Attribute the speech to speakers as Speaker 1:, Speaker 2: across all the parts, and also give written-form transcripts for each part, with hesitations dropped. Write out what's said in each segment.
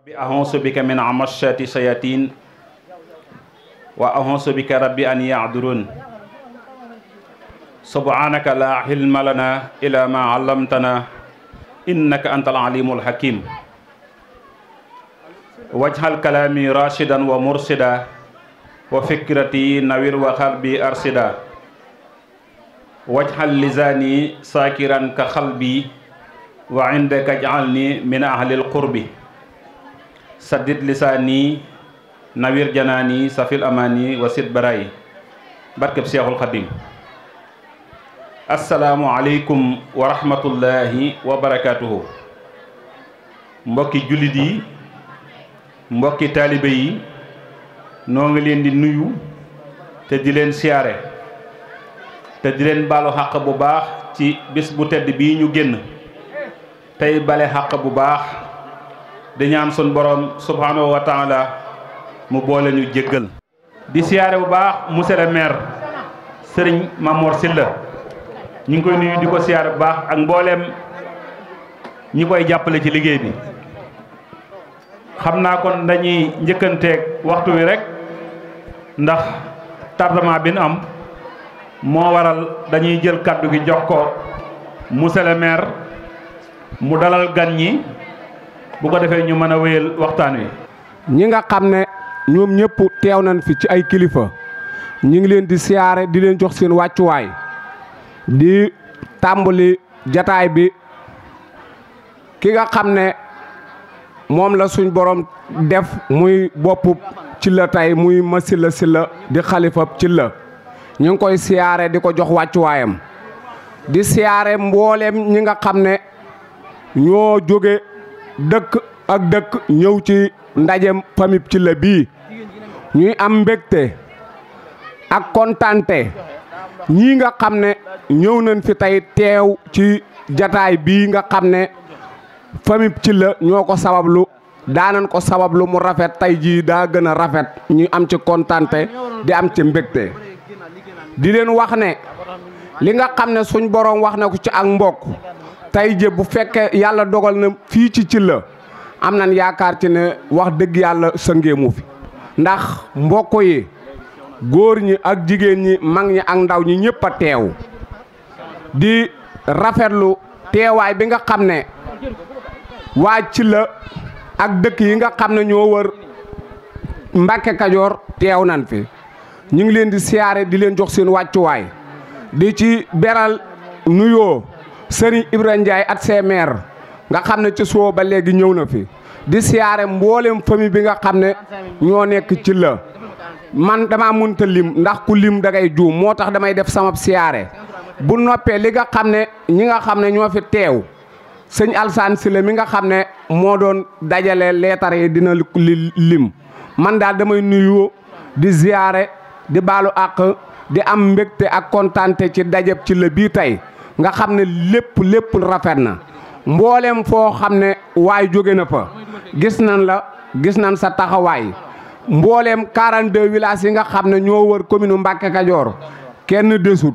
Speaker 1: rabbi a'uuzu bika min hamazati shayatin wa a'uuzu bika rabbi an ya'durun subhanaka la ilma lana illa ma 'allamtana innaka antal alimul hakim wajhal kalami rashidan wa mursida wa fikrati nawir wa qalbi arsida wajhal lisani sakiran ka qalbi wa indaka ij'alni min ahlil qurbi saddid lisaani nawir janaani safil amaani wa sid barayi barkeb Seexul Xadim assalaamu aleykum wa rahmatullahi wa barakaatuhu mbokki jullit yi mbokki taalibe yi noo ngi leen di nuyu te di leen siyaare te di leen baalu xàq bu baax ci bis bu tedd bii ñu génn tey bale xàq bu baax di ñaan sun borom subhanahu wa taala mu boole ñu jéggal di siyaare bu baax monsieur le maire Serigne Mamor Sylla ñu ngi koy nuyu di ko siyaare bu baax ak mbooleem ñi koy jàppale ci liggéey bi xam naa kon dañuy njëkkanteeg waxtu wi rek ndax tardement bi nu am moo waral dañuy jël kaddu gi jox ko monsieur le maire mu dalal gan ñi bu ko defee ñu mën a wéyal waxtaan wi.
Speaker 2: ñi nga xam ne ñoom ñëpp teew nañ fi ci ay kilifa ñi ngi leen di siyaare di leen jox seen wàccuwaay di tàmbali jataay bi ki nga xam ne moom la suñ borom def muy boppu Sylla tey muy ma Sylla di xalifa Sylla ñu ngi koy siyaare di ko jox wàccuwaayam di siyaare mbooleem ñi nga xam ne ñoo jóge dëkk ak dëkk ñëw ci ndajem famille Sylla bii ñuy am mbégte ak kontante ñii nga xam ne ñëw nañ fi tey teew ci jataay bii nga xam ne famille Sylla ñoo ko sabablu daanan ko sabablu mu rafet tey jii daa gën a rafet ñu am ci kontante di am ci mbégte di leen wax ne li nga xam ne suñ borom wax na ko ci ak mbokk tey jii bu fekkee yàlla dogal na fii ci Sylla am nañ yaakaar ci ne wax dëgg yàlla sëngeemu fi ndax mbokk yi góor ñi ak jigéen ñi mag ñi ak ndaw ñi ñëpp a teew di rafetlu teewaay bi nga xam ne waa Sylla ak dëkk yi nga xam ne ñoo wër Mbàkke Kajoor teew nañ fi ñu ngi leen di siyaare di leen jox seen wàccuwaay di ci beral nuyoo Serigne Ibra Ndiaye at ses maire nga xam ne ci soo ba léegi ñëw na fi di siyaare mboolem famille bi nga xam ne ñoo nekk Sylla man dama mënta lim ndax ku lim da ngay juum moo tax damay def sama siyaare bu noppee li nga xam ne ñi nga xam ne ñoo fi teew sëñ Alsaan Sylla mi nga xam ne moo doon dajale leetar yi dina lim man daal damay nuyu di siyaare di baalu àq di am mbégte ak kontante ci dajeb Sylla bii tey nga xam ne lépp rafet na mboolem foo xam ne waay jóge na fa gis nañ sa taxawaay mboolem 42 villages yi nga xam ne ñoo wër commune Mbàkke Kajoor kenn desut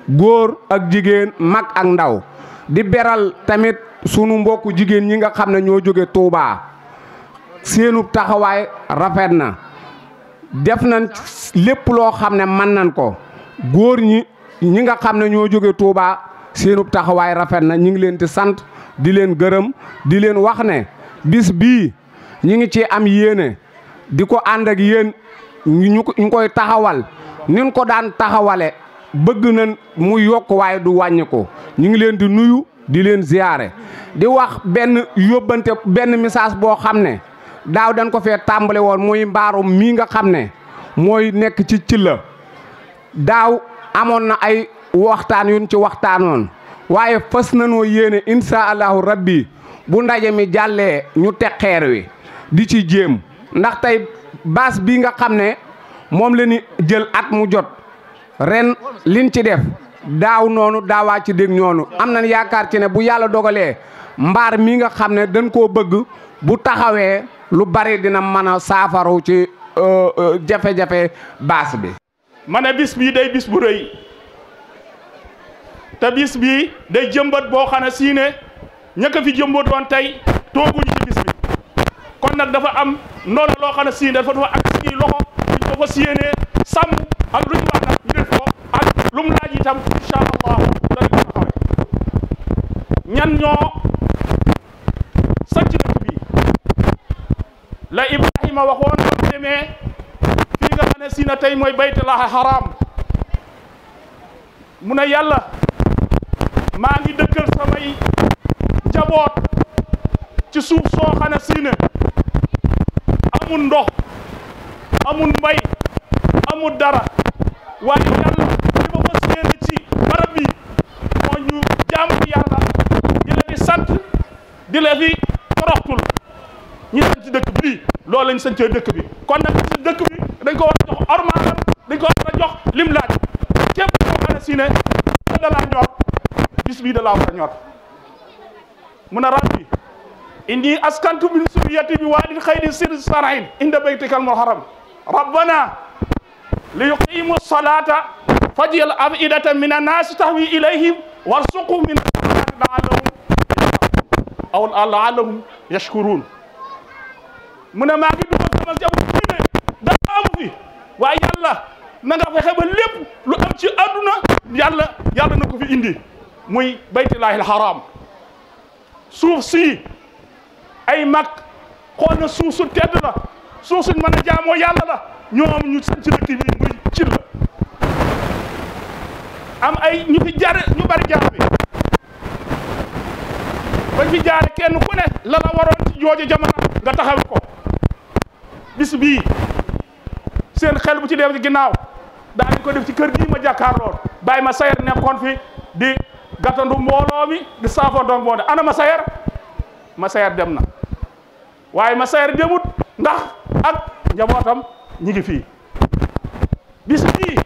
Speaker 2: góor ak jigéen mag ak ndaw di beral tamit sunu mbokku jigéen ñi nga xam ne ñoo jóge Touba seenu taxawaay rafet na def nañ lépp loo xam ne mën nañ ko góor ñi nga xam ne ñoo jóge Touba seenu taxawaay rafet na ñu ngi leen di sant di leen gërëm di leen wax ne bis bii ñi ngi ci am yéene di ko ànd ak yéen ñu koy taxawal nin ko daan taxawale bëgg nañ mu yokk waaye du wàññi ko ñu ngi leen di nuyu di leen ziyaare di wax benn yóbbante benn message boo xam ne daaw dañ ko fee tàmbale woon muy mbaarum mii nga xam ne mooy nekk ci Sylla daaw amoon na ay waxtaan yuñ ci waxtaanoon waaye fas nañoo yéene insha allahu rabbi bu ndaje mi jàllee ñu teg xeer wi di ci jéem ndax tey baas bii nga xam ne moom la ñu jël at mu jot ren liñ ci def daaw noonu daawaa ci dégg ñoonu am nañ yaakaar ci ne bu yàlla dogalee mbaar mi nga xam ne dañ koo bëgg bu taxawee lu bari dina mën a saafaru ci jafe-jafe baas bi.
Speaker 3: ma ne bis bii day bis bu rëy te bis bii day jëmbat boo xam ne sii ne ña ko fi jëmbatoon tey tooguñu ci bis bi kon nag dafa am noonu loo xam ne si dafa ak suñuy loxo duñ ko fas yéenee sàmm ak lu ñu wax nag ñu def ko ak lu mu laaj itam incha allah danañ ko taxawee. ñan ñoo sanc dëkk bi la Ibrahima waxoon ba mu demee fii nga xam ne si na tey mooy baytullahi haram mu ne yàlla maa ngi dëkkal samay njaboot ci suuf soo xam ne si ne amul ndox amul mbay amul dara waaye yàlla li ma fas yéene ci barab bi moo ñu jaamu yàlla di la di sant di la fi toroxtul ñi sañ ci dëkk bi loolu lañ sañcee dëkk bi kon nag ci dëkk bi dañ ko war a jox ormaanam dañ ko war a jox lim laaj képp koo xam ne si ne da laa ñor bis bii da laa war a ñor mun a rabbi inni askantu min suriyati bi waadin xayri sir sarain inda baytikal muharram rabbana li yuqimu salata faj'al af'idatan min an-nas tahwi ilayhim warzuqhum min la'allahum yashkurun mu ne maa ngi dugal sama jabu fii ne dara amu fi waaye yàlla na nga fexe ba lépp lu am ci àdduna yàlla na ko fi indi muy baytullahil haram suuf si ay mag xool na suuf su tedd la suuf suñ mën a jaamoo yàlla la ñoom ñu sañ ci dëkk bi muy ci la am ay ñu fi jaar ñu bari jaar bi bañ fi jaare kenn ku ne la la waroon ci jooju jamono nga taxaw ko bis bii seen xel bu ci def ci ginnaaw daal di ko def ci kër gii ma jàkkaarlool bàyyi ma sayer nekkoon fi di gàttandu mbooloo mi di saafoontoog mbooloo ana ma sayer dem na waaye ma sayer demut ndax ak njabootam ñi ngi fii bis bii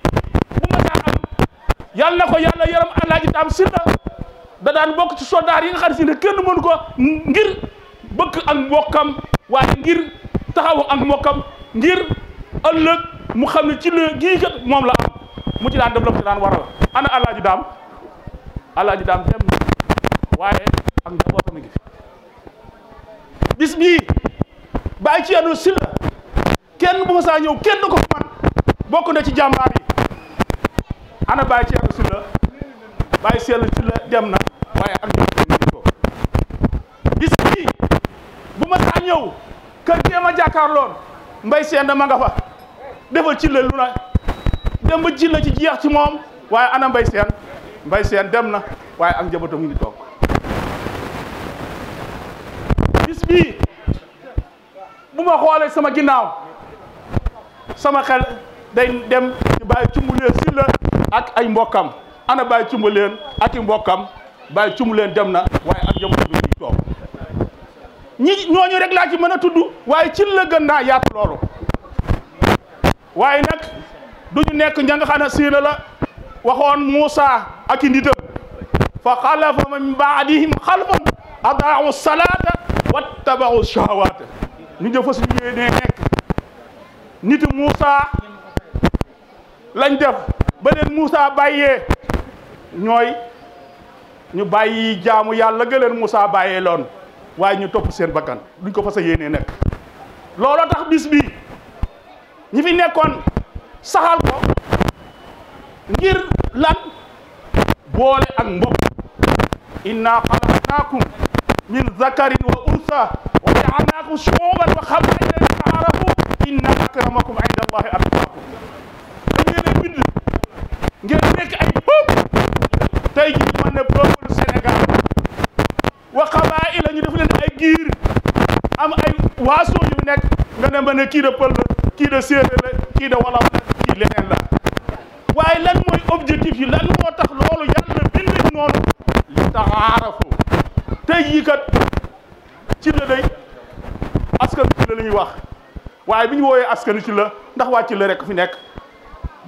Speaker 3: bu ma saa am yàlla na ko yàlla yaram Alaaji Daam Sylla da daan bokk ci soldaar yi nga xam ne si ne kenn mënu ko ngir bëgg ak mbokkam waaye ngir taxawu ak mbokkam ngir ëllëg mu xam ne ci la gii kat moom la am mu ci daan def la ko ci daan waral ana Alaaji Daam dem na waaye ak njabootam ngi fi bis bii bàyyi ci Ceerno Sylla kenn bu ma saa ñëw kenn du ko man bokk na ci jàmbaar yi ana bàyyi Ceerno Sylla bàyyi Ceerno Sylla dem na waaye ak njabootam ko bis bii bu ma saa ñëw kër gee ma jàkkaarloon mbay seen ma nga fa defal ci la lu na dem ba ci la ci jeex ci moom waaye ana mbay seen dem na waaye ak njabootam ngi toog bis bii bu ma xoolee sama ginnaaw sama xel day dem ci bàyyi cumbuleen Sylla ak ay mbokkam ana bàyyi cumbuleen ak i mbokkam bàyyi cumbuleen dem na waaye ak njabootam ngi toog ñooñu rek laa ci mën a tudd waaye ci la gën naa yaatu loolu waaye nag duñu nekk ña nga xam ne siina la waxoon Muusa ak i nitam fa xalafa min baadihim xalfun adaau salata wattabau shahawata ñu jëfa suñu yéenee nekk niti Muusa lañ def ba leen Muusa bàyyee ñooy ñu bàyyi jaamu yàlla ga leen Muusa bàyyee loon waaye ñu topp seen bakkan duñ ko fas a yéenee nekk looloo tax bis bi ñi fi nekkoon saxal ko ngir lan boole ak mbokk inna xalaqnaakum min zakarin wa unsa wa ja'alnaakum shu'uban wa qabaa'ila lita'aarafu inna akramakum inda allahi atqaakum ngeen a bind ngeen nekk ay peuple tey ji ñu mën ne peuple Sénégal wa qabaa'ila ñu def leen ay giir am ay waaso yu nekk nga ne ma ne kii de pël la kii de séeréer la kii de wolof la kii leneen la waaye lan mooy objectif yi lan moo tax loolu yàlla bind noonu li ta'aarafu tey jii kat ci la day askan ci la ñuy wax waaye bi ñu wooyee askanu ci la ndax waa ci la rek fi nekk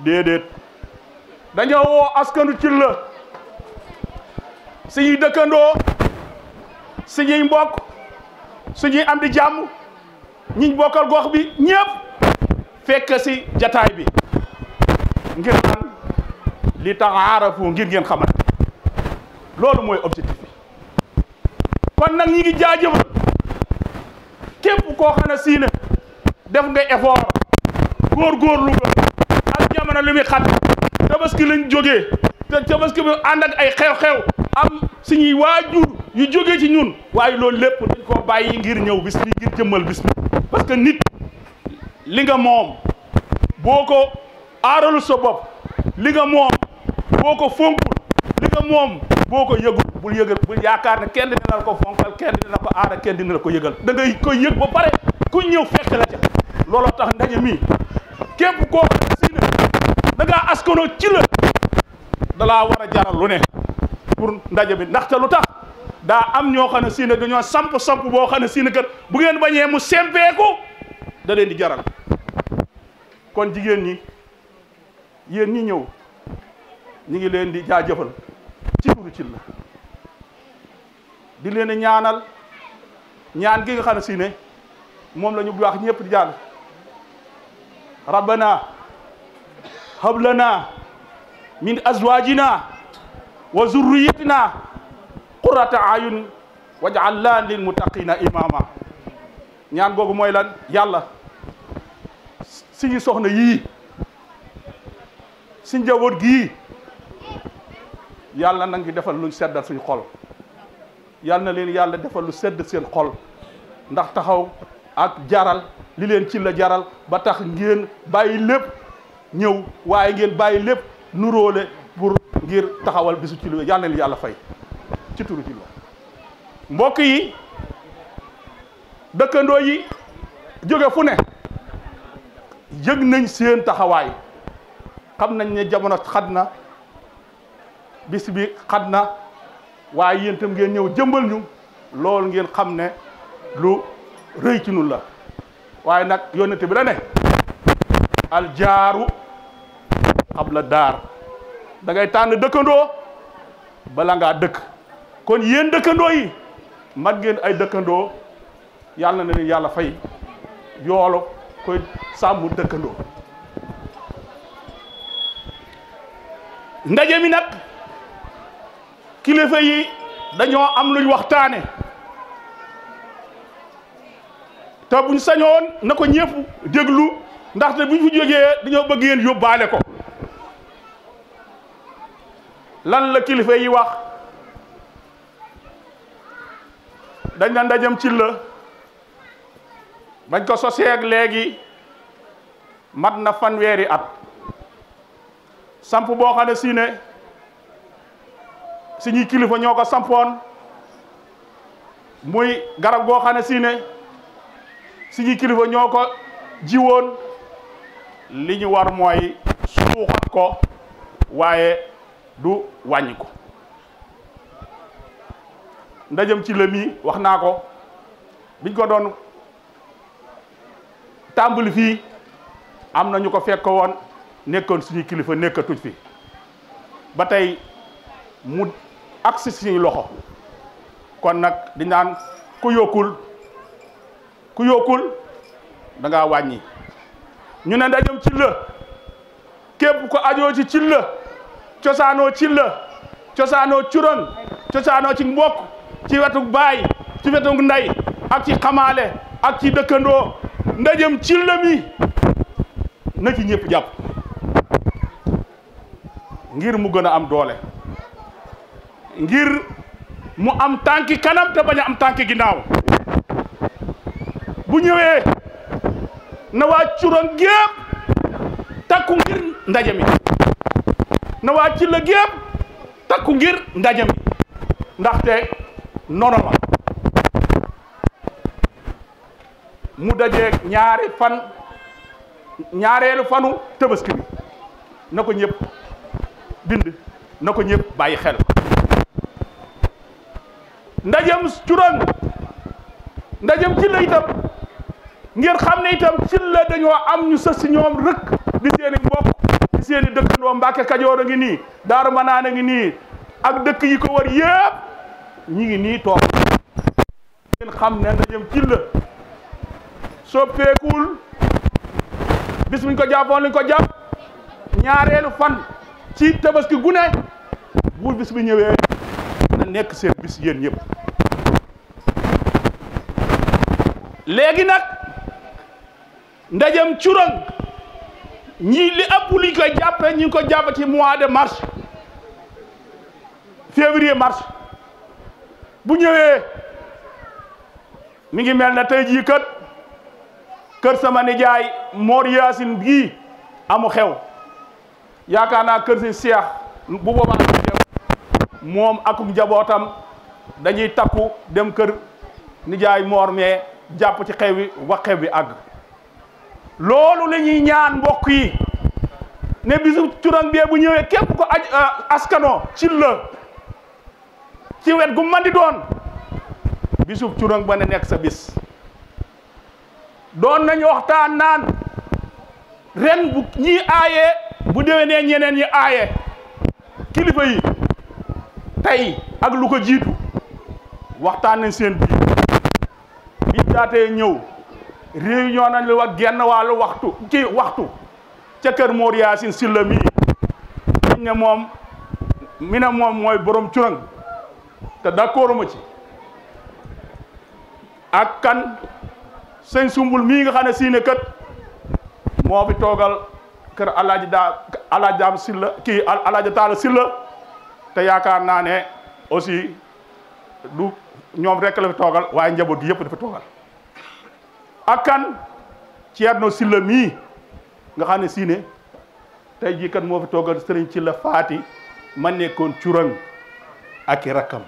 Speaker 3: déedéet dañoo woo askanu ci la suñuy dëkkandoo suñuy mbokk suñuy am di jàmm ñiñ bokkal gox bi ñëpp fekk si jataay bi ngir man li ta'aarafu ngir ngeen xamante loolu mooy objectif bi kon nag ñi ngi jaajëfal képp koo xam ne sii ne def nga effort góorgóorlu nga ak jamono li muy xat tabaski lañ jógee te tabaski bi ànd ak ay xew-xew am suñuy waajur yu jógee ci ñun waaye loolu lépp dañ koo bàyyi ngir ñëw bis bi ngir jëmmal bis bi parce que nit li nga moom boo ko aaralu sa bopp li nga moom boo ko fonkul li nga moom boo ko yëgul bul yaakaar ne kenn dina la ko fonkal kenn dina ko aara kenn dina la ko yëgal da ngay koy yëg ba pare ku ñëw fekk la ca looloo tax ndaje mi képp koo xam ne si ne da ngaa askanoo ci la dalaa war a jaral lu ne pour ndaje bi ndaxte lu tax daa am ñoo xam ne si ne dañoo samp boo xam ne si ne kat bu ngeen bañee mu sempeeku da leen di jaral kon jigéen ñi yéen ñi ñëw ñi ngi leen di jaajëfal ci turu ci la di leen ñaanal ñaan gi nga xam ne si ne moom la ñu wax ñëpp di jàng rabbana hab lana min azwajina wa zurriyatina qurrata ayun waj'alna lil muttaqina imama ñaan googu mooy lan yàlla suñu soxna yii suñ njaboot gii yàlla na ngi defal luñ seddal suñu xol yàlla na leen yàlla defal lu sedd seen xol ndax taxaw ak jaral li leen ci la jaral ba tax ngeen bàyyi lépp ñëw waaye ngeen bàyyi lépp nuróole pour ngir taxawal bisu ci lu yàlla na leen yàlla fay ci turu ci la mbokk yi dëkkandoo yi jóge fu ne yëg nañ seen taxawaay xam nañ ne jamono xat na bis bi xat na waaye yéen itam ngeen ñëw jëmbal ñu loolu ngeen xam ne lu rëy ci nun la waaye nag yónnate bi la ne aljaaru xabla daar da ngay tànn dëkkandoo bala ngaa dëkk kon yéen dëkkandoo yi mat ngeen ay dëkkandoo yàlla na leen yàlla fay yoolu koy sàmm dëkkandoo ndaje mi nag kilifa yi dañoo am luñ waxtaane te buñ sañoon na ko ñëpp déglu ndaxte buñ fi jógee dañoo bëgg yéen yóbbaale ko lan la kilifa yi wax dañ na ndajam ci la bañ ko sosee ak léegi mat na fanweeri at samp boo xam ne si ne suñuy kilifa ñoo ko sampoon muy garab goo xam ne si ne suñuy kilifa ñoo ko jiwoon li ñu war mooy suuxat ko waaye du wàññi ko ndajam ci la mi wax naa ko biñ ko doon tàmbali fii am na ñu ko fekk woon nekkoon suñuy kilifa nekkatuñ fi ba tey mu agsi suñuy loxo kon nag di naan ku yokkul da ngaa wàññi ñu ne ndajam ci la képp ko ajoo ci la cosaanoo ci la cosaanoo curon cosaanoo ci mbokk ci wetu baay ci wetu ndey ak ci xamaale ak ci dëkkandoo ndajam ci la mi na ci ñëpp jàpp ngir mu gën a am doole ngir mu am tànki kanam te bañ a am tànki ginnaaw bu ñëwee na waa curon gépp takku ngir ndaje mi na waa ci la gépp takku ngir ndaje mi ndaxte nono la mu dajeeg ñaareelu fanu tabaski bi na ko ñëpp bind na ko ñëpp bàyyi xel ndajem curon ndajem ci la itam ngir xam ne itam ci la dañoo am ñu sës si ñoom rëkk di seeni mbokk di seeni dëkkandoo Mbàkke Kajoor a ngi nii Daaru Manaan a ngi nii ak dëkk yi ko war yépp ñi ngi nii toog ngeen xam ne ndajem ci la soppeekul bis buñ ko jàppoon lañ ko jàpp ñaareelu fan ci tabaski gune bu bis bi ñëwee na nekk seen bis yéen ñëpp léegi nag ndajem curang ñii li ëpp liñ koy jàppe ñu ngi ko jàpp ci mois de mars février mars bu ñëwee mi ngi mel na tey jii kër sama nijaay Mor Yaasin bii amu xew yaakaar naa kër si Seex bu boobaa moom ak njabootam dañuy takku dem kër nijaay Mor mais jàpp ci xew wi wax xew bi àgg loolu la ñuy ñaan mbokk yi ne bisu curang bee bu ñëwee képp ko askano ci la ci wet gu man di doon bisu curang ba ne nekk sa bis doon nañu waxtaan naan ren bu ñii aayee bu déwénee ñeneen ñi aaye kilifa yi tey ak lu ko jiitu waxtaan nañ seen biir bi daatee ñëw réunion nañ la wax genn wàllu waxtu ca kër Mor Yaasin Silla mii dañ ne moom mi ne moom mooy borom curang te d'accord ma ci ak kan sëñ sumbul mii nga xam ne sii ne kat moo fi toogal kër alaaji daam Silla kii alaaji Taala Silla te yaakaar naa ne aussi du ñoom rekk la fi toogal waaye njaboot gi yëpp dafa toogal ak kan Ceerno Silla mii nga xam ne sii ne tey jii kat moo fi toogal sëriñ ci la faati ma nekkoon curang ak i rakkam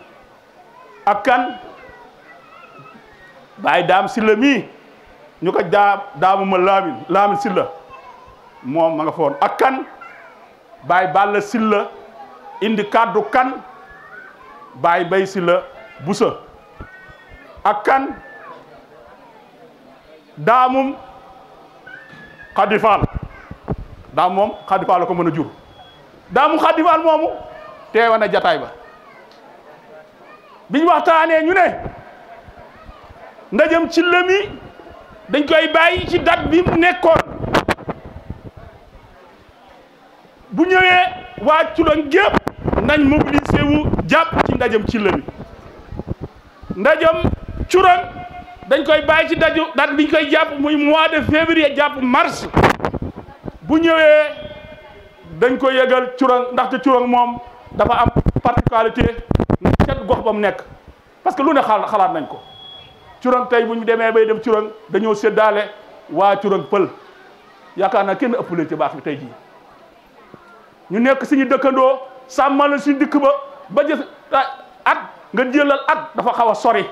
Speaker 3: ak kan Baay Daam Silla mii ñu ko daamuma Laamin Silla moom ma nga foon ak kan Baay Balla Silla indi kàddu kan Baay Bay Silla Busa ak kan daamum Xadi Faal daam moom Xadi Faal la ko mën a jur daamum Xadi Faal moomu teewa na jataay ba biñ waxtaanee ñu ne ndajem ci lëmi dañ koy bàyyi ci date bi mu nekkoon bu ñëwee waa curang gépp nañ mobiliser wu jàpp ci ndajem ci lëmi ndajem curang dañ koy bàyyi ci date bi ñu koy jàpp muy mois de février jàpp mars bu ñëwee dañ koy yëgal curang ndaxte curang moom dafa am particularité ca gox ba mu nekk parce que lu ne xalaat nañ ko curang tey bu ñu demee bay dem curang dañoo séddaale waa curang pël yaakaar naa kenn ëpp leen ci baax bi tey jii ñu nekk suñu dëkkandoo sàmmal suñu dikk ba jës at nga jëlal at dafa xaw a sori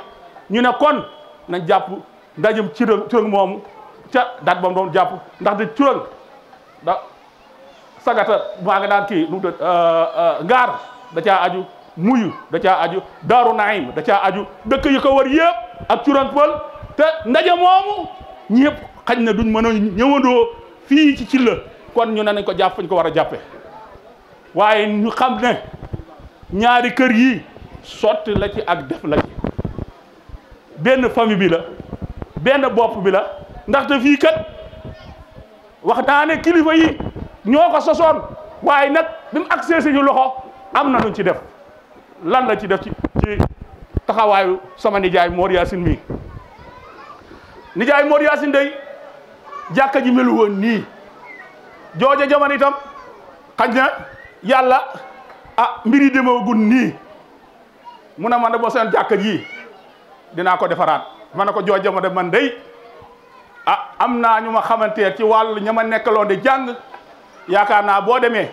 Speaker 3: ñu ne kon nañ jàpp ndajem curang moomu ca dat ba mu doon jàpp ndax de curang da sagata maa nga daan kii nu mu tudd ngaar da caa aju muyu da caa aju daaru naim da caa aju dëkk yi ko war yëpp ak curang pël te ndaje moomu ñëpp xañ na duñ mën a ñëwandoo fii ci la kon ñu ne nañ ko jàpp fañ ko war a jàppe waaye ñu xam ne ñaari kër yi sotti la ci ak def la ci benn famille bi la benn bopp bi la ndaxte fii kat wax naa ne kilifa yi ñoo ko sosoon waaye nag bi mu agsee suñu loxo am na luñ ci def lan la ci def ci taxawaayu sama nijaay Mor Yaasin mii nijaay Mor Yaasin day jàkka ji melu woon nii jooja jamono itam xaj na yàlla mbir yi demewagul nii mu ne man de boo seen jàkka ji dinaa ko defaraat ma ne ko jooja jamono man day am naa ñu ma xamante ci wàllu ña ma nekkaloon di jàng yaakaar naa boo demee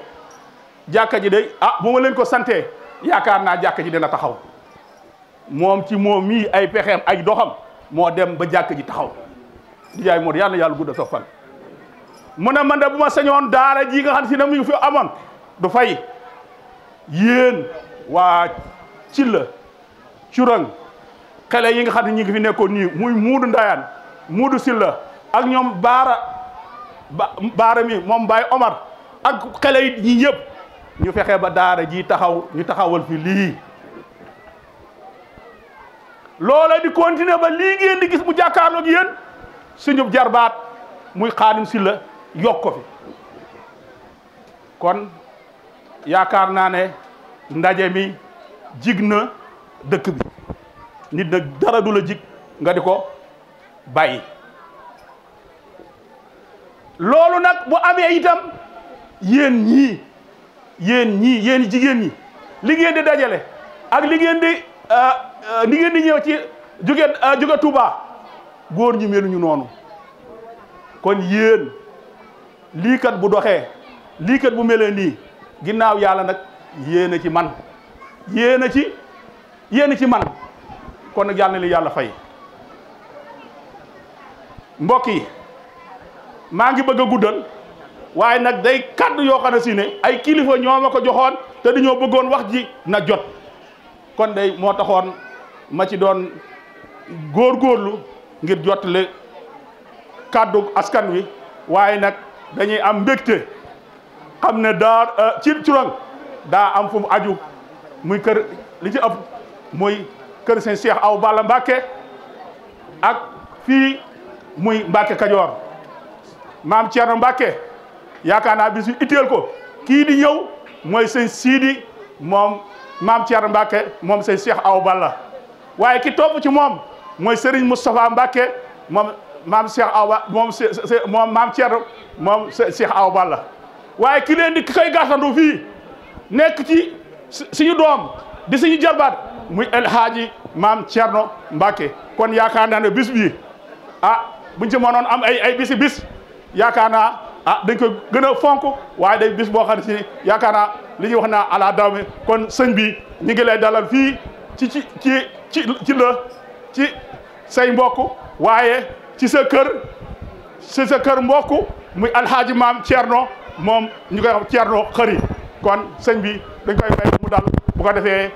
Speaker 3: jàkka ji day bu ma leen ko santee yaakaar naa jàkka ji dina taxaw moom ci moom mii ay pexeem ay doxam moo dem ba jàkka ji taxaw di jaay moo yàlla yàlla gudda sa fan mu ne man de bu ma sañoon daara ji nga xam si ne mu ngi fi amoon du fay yéen waa ci la curang xale yi nga xam ne ñi ngi fi nekkoon nii muy muudu ndayaan muudu silla ak ñoom baara mi moom Baye Omar ak xale yi ñi ñëpp ñu fexe ba daara ji taxaw ñu taxawal fi lii loola di continuer ba lii ngeen di gis mu jàkkaarloog yéen suñu jarbaat muy Xaadim Silla yokk ko fi kon yaakaar naa ne ndaje mi jig na dëkk bi nit nag dara du la jig nga di ko bàyyi. loolu nag bu amee itam yéen ñii yéen jigéen ñi li ngeen di dajale ak li ngeen di ñëw ci jóge Touba góor ñi meluñu noonu. kon yéen lii kat bu doxee lii kat bu melee nii ginnaaw yàlla nag yéen a ci man yéen a ci man kon nag yàlla na li yàlla fay. mbokk yi maa ngi bëgg a guddal waaye nag day kaddu yoo xam ne si ne ay kilifa ñoo ma ko joxoon te dañoo bëggoon wax ji na jot kon day moo taxoon ma ci doon góorgóorlu ngir jottale kaddu askan wi waaye nag dañuy am mbégte xam ne daa ci Curang daa am fu mu aju muy kër li ci ëpp muy kër sëñ Cheikh Awa Balla Mbacke ak fii muy Mbacke Kajoor maam Thierno Mbacke yaakaar naa bis yu itteel ko kii di ñëw mooy sëñ Sidi moom maam Thierno Mbacke moom sëñ Cheikh Awa Balla waaye ki topp ci moom mooy Serigne Moustapha Mbacke moom maam Cheikh Awa moom maam Thierno moom Cheikh Awa Balla waaye ki leen di ki koy gàttandu fii nekk ci suñu doom di suñu jarbaat muy El Hadji maam Thierno Mbacke kon yaakaar naa ne bis bii buñ ci mënoon am ay bisi bis yaakaar naa dañ ko gën a fonk waaye day bis boo xam ne si yaakaar naa li ñuy wax naa ala dawme kon sëñ bi ñu ngi lay dalal fii ci say mbokk waaye ci sa kër mbokk muy alxaaji maam Thierno moom ñu koy wax Thierno xëri kon sëñ bi dañ koy may mu dal bu ko defee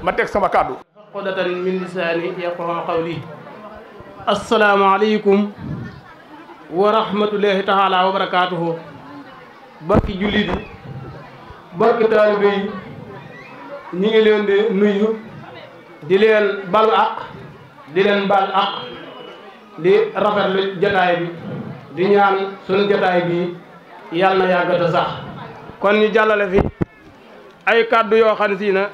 Speaker 3: ma teg sama kàddu
Speaker 4: qudatan min lisaani yafqahu qawli asalaamaaleykum wa rahmatullahi taala wa barakaatuhu bokki jullit yi bokki taalibe yi ñi ngi leen di nuyu di leen balu àq di leen bal àq di rafetlu jataay bi di ñaan sunu jataay bi yàlla na yàggata sax kon ñu jàllale fi ay kàddu yoo xam ne si na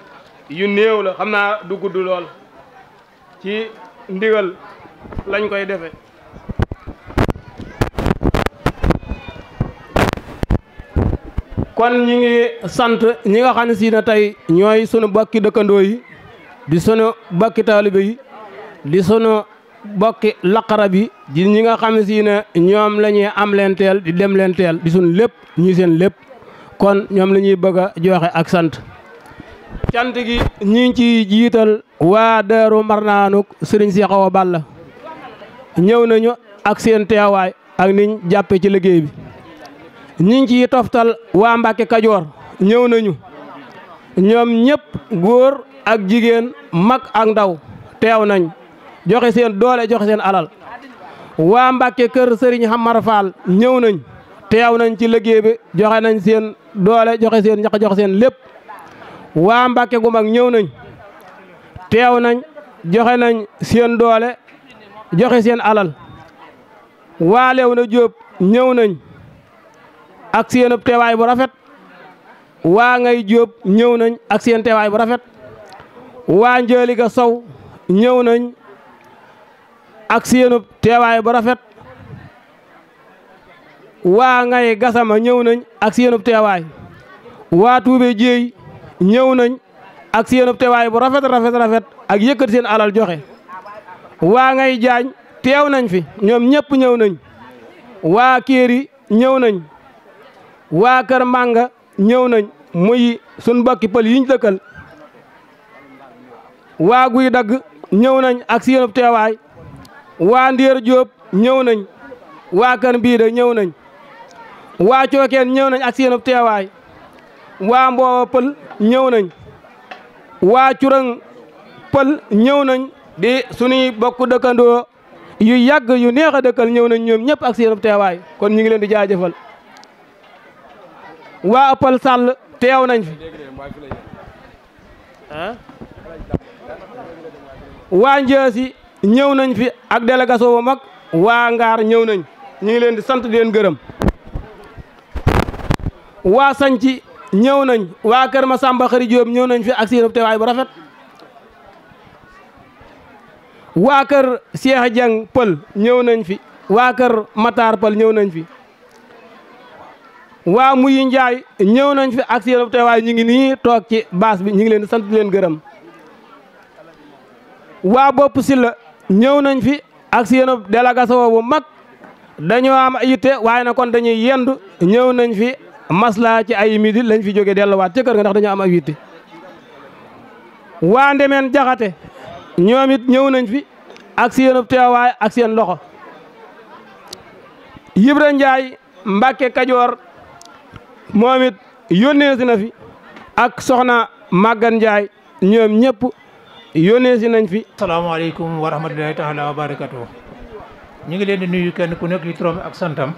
Speaker 4: yu néew la xam naa du gudd lool ci ndigal lañ koy defe kon ñi ngi sant ñi nga xam ne si na tey ñooy sunu bokki dëkkandoo yi di sunu bokki taalibe yi di sunu bokki laqarab yi di ñi nga xam ne si na ñoom la ñuy am leen teel di dem leen teel di sunu lépp ñuy seen lépp kon ñoom la ñuy bëgg a joxe ak sant cant gi ñi ngi ci jiital waa Daaru Marnaanuk Sëriñ Cheikh Awa Balla ñëw nañu ak seen teewaay ak niñ jàppe ci liggéey bi ñi ngi ciy toftal waa Mbàkke Kajoor ñëw nañu ñoom ñëpp góor ak jigéen mag ak ndaw teew nañ joxe seen doole joxe seen alal waa Mbàkke kër Sëriñ Xamar Fall ñëw nañ teew nañ ci liggéey bi joxe nañ seen doole joxe seen ñaq joxe seen lépp waa Mbàkke gu mag ñëw nañ teew nañ joxe nañ seen doole joxe seen alal waa Léona Jóob ñëw nañ ak seen teewaay bu rafet waa Ngay Jóob ñëw nañ ak seen teewaay bu rafet waa Njëliga Sow ñëw nañ ak seen teewaay bu rafet waa Ngay Gasama ñëw nañ ak seen teewaay waa Tuube Jéey ñëw nañ ak seen teewaay bu rafet ak yëkkat seen alal joxe waa Ngay Jaañ teew nañ fi ñoom ñëpp ñëw nañ waa Kéeri ñëw nañ waa Kër Manga ñëw nañ muy sun bokki pël yiñ dëkkal waa Guy Dagg ñëw nañ ak seen teewaay waa Ndiir Jóob ñëw nañ waa Kër Mbiida ñëw nañ waa Cookeen ñëw nañ ak seen teewaay waa Mbooba Pël ñëw nañ waa Curang Pël ñëw nañ di suñuy bokk dëkkandoo yu yàgg yu neex a dëkkal ñëw nañ ñoom ñëpp ak seen teewaay kon ñu ngi leen di jaajëfal waa Pël Sàll teew nañ fi waa Njaasi ñëw nañ fi ak délégation bu mag waa Ngaar ñëw nañ ñu ngi leen di sant di leen gërëm waa Sanci ñëw nañ waa Kër Masamba Xari Jóob ñëw nañ fi ak seen teewaay bu rafet waa kër Cheikh Dieng Pël ñëw nañ fi waa kër Matar Pël ñëw nañ fi waa Muyi Njaay ñëw nañ fi ak seen teewaay ñu ngi nii toog ci baas bi ñu ngi leen di sant di leen gërëm waa Bopp Silla ñëw nañ fi ak seen délégation bu mag dañoo am yitte waaye na kon dañuy yendu ñëw nañ fi masla ci ay midi lañ fi jóge delluwaat ca kër ga ndax dañoo am ay yitte waa Ndemeen Jaxate ñoom it ñëw nañ fi ak seen teewaay ak seen loxo Yibra Njaay Mbàkke Kajoor moom it yónnee si na fi ak soxna Magan Njaay ñoom ñëpp yónnee si nañ fi.
Speaker 5: asalaamaaleykum wa rahmatulahi taala wa barakatuh. ñu ngi leen di nuyu kenn ku nekk ci turam ak santam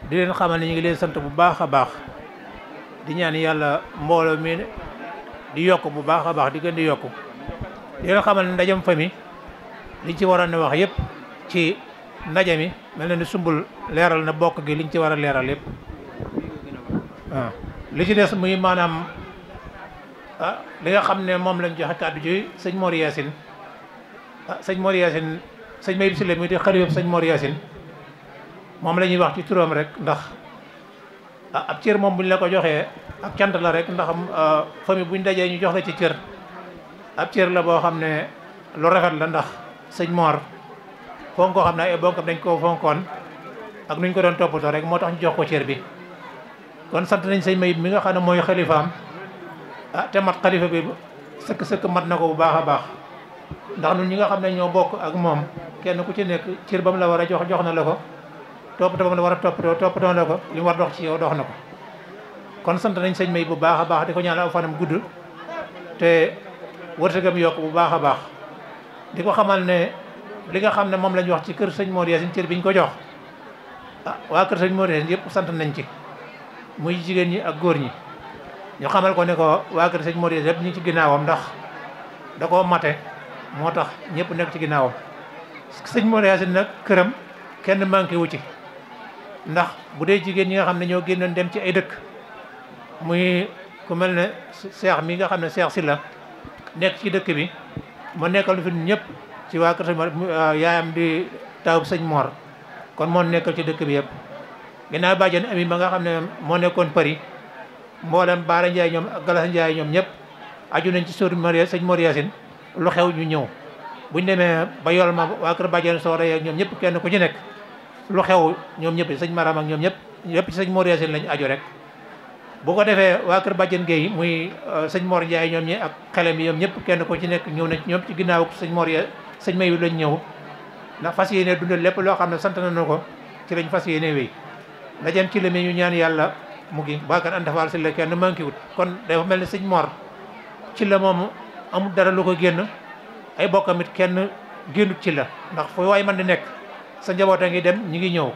Speaker 5: di leen xamal ne ñu ngi leen sant bu baax a baax di ñaan yàlla mbooloo mi di yokk bu baax a baax di gën di yokk di leen xamal ne ndajam famille liñ ci waroon a wax yëpp ci ndaje mi mel na ni sumbul leeral na bokk gi liñ ci war a leeral yëpp waaw li ci des muy maanaam li nga xam ne moom lañ joxe kàddu ji sëñ Mor Yacine sëñ Mor Yacine sëñ Mayib Sylla mi di xalifa sëñ Mor Yacine moom la ñuy wax ci turam rek ndax ab cër moom buñ la ko joxee ak cant la rek ndax famille buñ dajee ñu jox la ci cër ab cër la boo xam ne lu rafet la ndax sëñ Mor fonk koo xam ne ay bonkam dañ koo fonkoon ak nuñ ko doon toppatoo rek moo tax ñu jox ko cër bi kon sant nañ sëñ Mayib mi nga xam ne mooy xalifaam te mat xalifa bi sëkk mat na ko bu baax a baax ndax ñun ñi nga xam ne ñoo bokk ak moom kenn ku ci nekk cër ba mu la war a jox na la ko toppatoo ba mu la war a toppatoo na ko li mu war dox ci yow dox na ko kon sant nañ sëñ Mayib bu baax a baax di ko ñaanal aw fanam gudd te wërsëgam yokk bu baax a baax di ko xamal ne li nga xam ne moom lañ wax ci kër sëñ Mor Yacine cër biñ ko jox waa kër sëñ Mor Yacine yëpp sant nañ ci muy jigéen ñi ak góor ñi ñu xamal ko ne ko waa kër sëñ Mor Yacine yëpp ñu ngi ci ginnaawam ndax da koo mate moo tax ñëpp nekk ci ginnaawam sëñ Mor Yacine nag këram kenn manqué wu ci ndax bu dee jigéen ñi nga xam ne ñoo génnoon dem ci ay dëkk muy ku mel ne seex mi nga xam ne seex Sylla nekk ci dëkk bi mu nekkal fi ñëpp ci waa kër sëñ Mor yaayam di taw sëñ Mor kon moo nekkal ci dëkk bi yëpp ginnaaw bàjjen ami ba nga xam ne moo nekkoon Paris mboolem Baara Ndiaye ñoom ak Galas Ndiaye ñoom ñëpp aju nañ ci sëñ Mor Yacine lu xew ñu ñëw buñ demee ba yol ma waa kër bàjjen soore yeeg ñoom ñëpp kenn ku ci nekk lu xew ñoom ñëpp sëñ Maram ak ñoom ñëpp ci sëñ Mor Yacine lañ aju rek bu ko defee waa kër bàjjen Gueye muy sëñ Mor Ndiaye ñoom ñi ak xelem yi ñoom ñëpp kenn ku ci nekk ñëw nañ ñoom ci ginnaaw sëñ Mayib lañ ñëw ndax fas yéene dundal lépp loo xam ne sant nañu ko ci lañ fas yéene wéy ndajem ci la mi ñu ñaan yàlla mu ngi baakan andafal si la kenn manqué wut kon dafa mel ni sëñ Mor ci la moom amul dara lu ko génn ay bokkam it kenn génnut ci la ndax foo waay man di nekk sa njaboot a ngi dem ñi ngi ñëw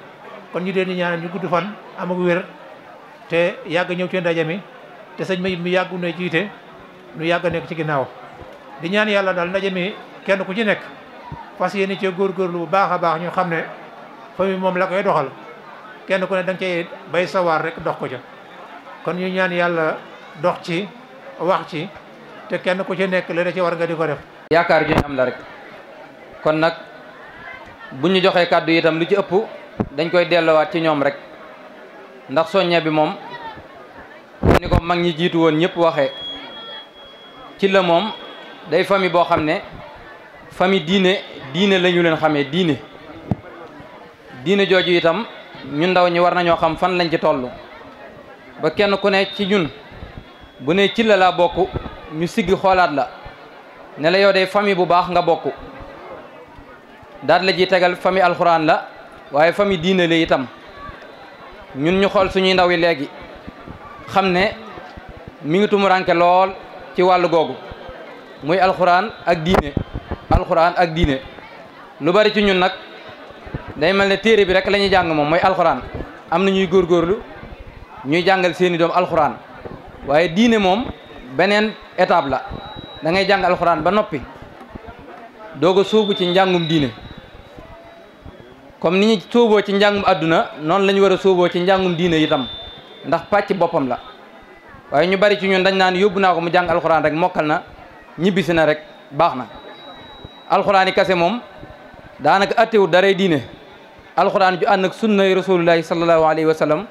Speaker 5: kon ñu leen di ñaanal ñu gudd fan am ak wér te yàgg ñëw ci ndaje mi te sëñ Mayib mi yàggu na jiite nu yàgg nekk ci ginnaaw di ñaan yàlla daal ndaje mi kenn ku ci nekk fas yéene ci góorgóorlu bu baax a baax ñu xam ne famille moom la koy doxal kenn ku ne da nga cay bay sawar rek dox ko ca kon ñu ñaan yàlla dox ci wax ci te kenn ku ci nekk la ci war nga di ko def.
Speaker 6: yaakaar ju ñu am la rek kon nag bu ñu joxee kàddu yi itam lu ci ëpp dañ koy delloowaat ci ñoom rek ndax soññe bi moom ni ko mag ñi jiitu woon ñëpp waxee ci la moom day famille boo xam ne famille diine la ñu leen xamee diine jooju itam ñun ndaw ñi war nañoo xam fan lañ ci toll ba kenn ku ne ci ñun bu ne ci la laa bokk ñu siggi xoolaat la ne la yow day famille bu baax nga bokk daat la ji tegal famille alxuraan la waaye famille diine la itam ñun ñu xool suñuy ndaw yi léegi xam ne mi ngi tumuranke lool ci wàllu googu muy alxuraan ak diine lu bari ci ñun nag day mel ne téere bi rek la ñuy jàng moom mooy alxuraan am na ñuy góorgóorlu ñuy jàngal seeni doom alxuraan waaye diine moom beneen étape la da ngay jàng alxuraan ba noppi doog a sóobu ci njàngum diine comme ni ñu sóoboo ci njàngum àdduna noonu la ñu war a sóoboo ci njàngum diine itam ndax pàcc boppam la waaye ñu bari ci ñun dañ naan yóbbu naa ko mu jàng alxuraan rek mokkal na ñibbisi na rek baax na alxuraan yi kase moom daanaka attewut daray diine alxuraan ju ànd ak sunnay rasulullahi sallallahu alayhi wa sallam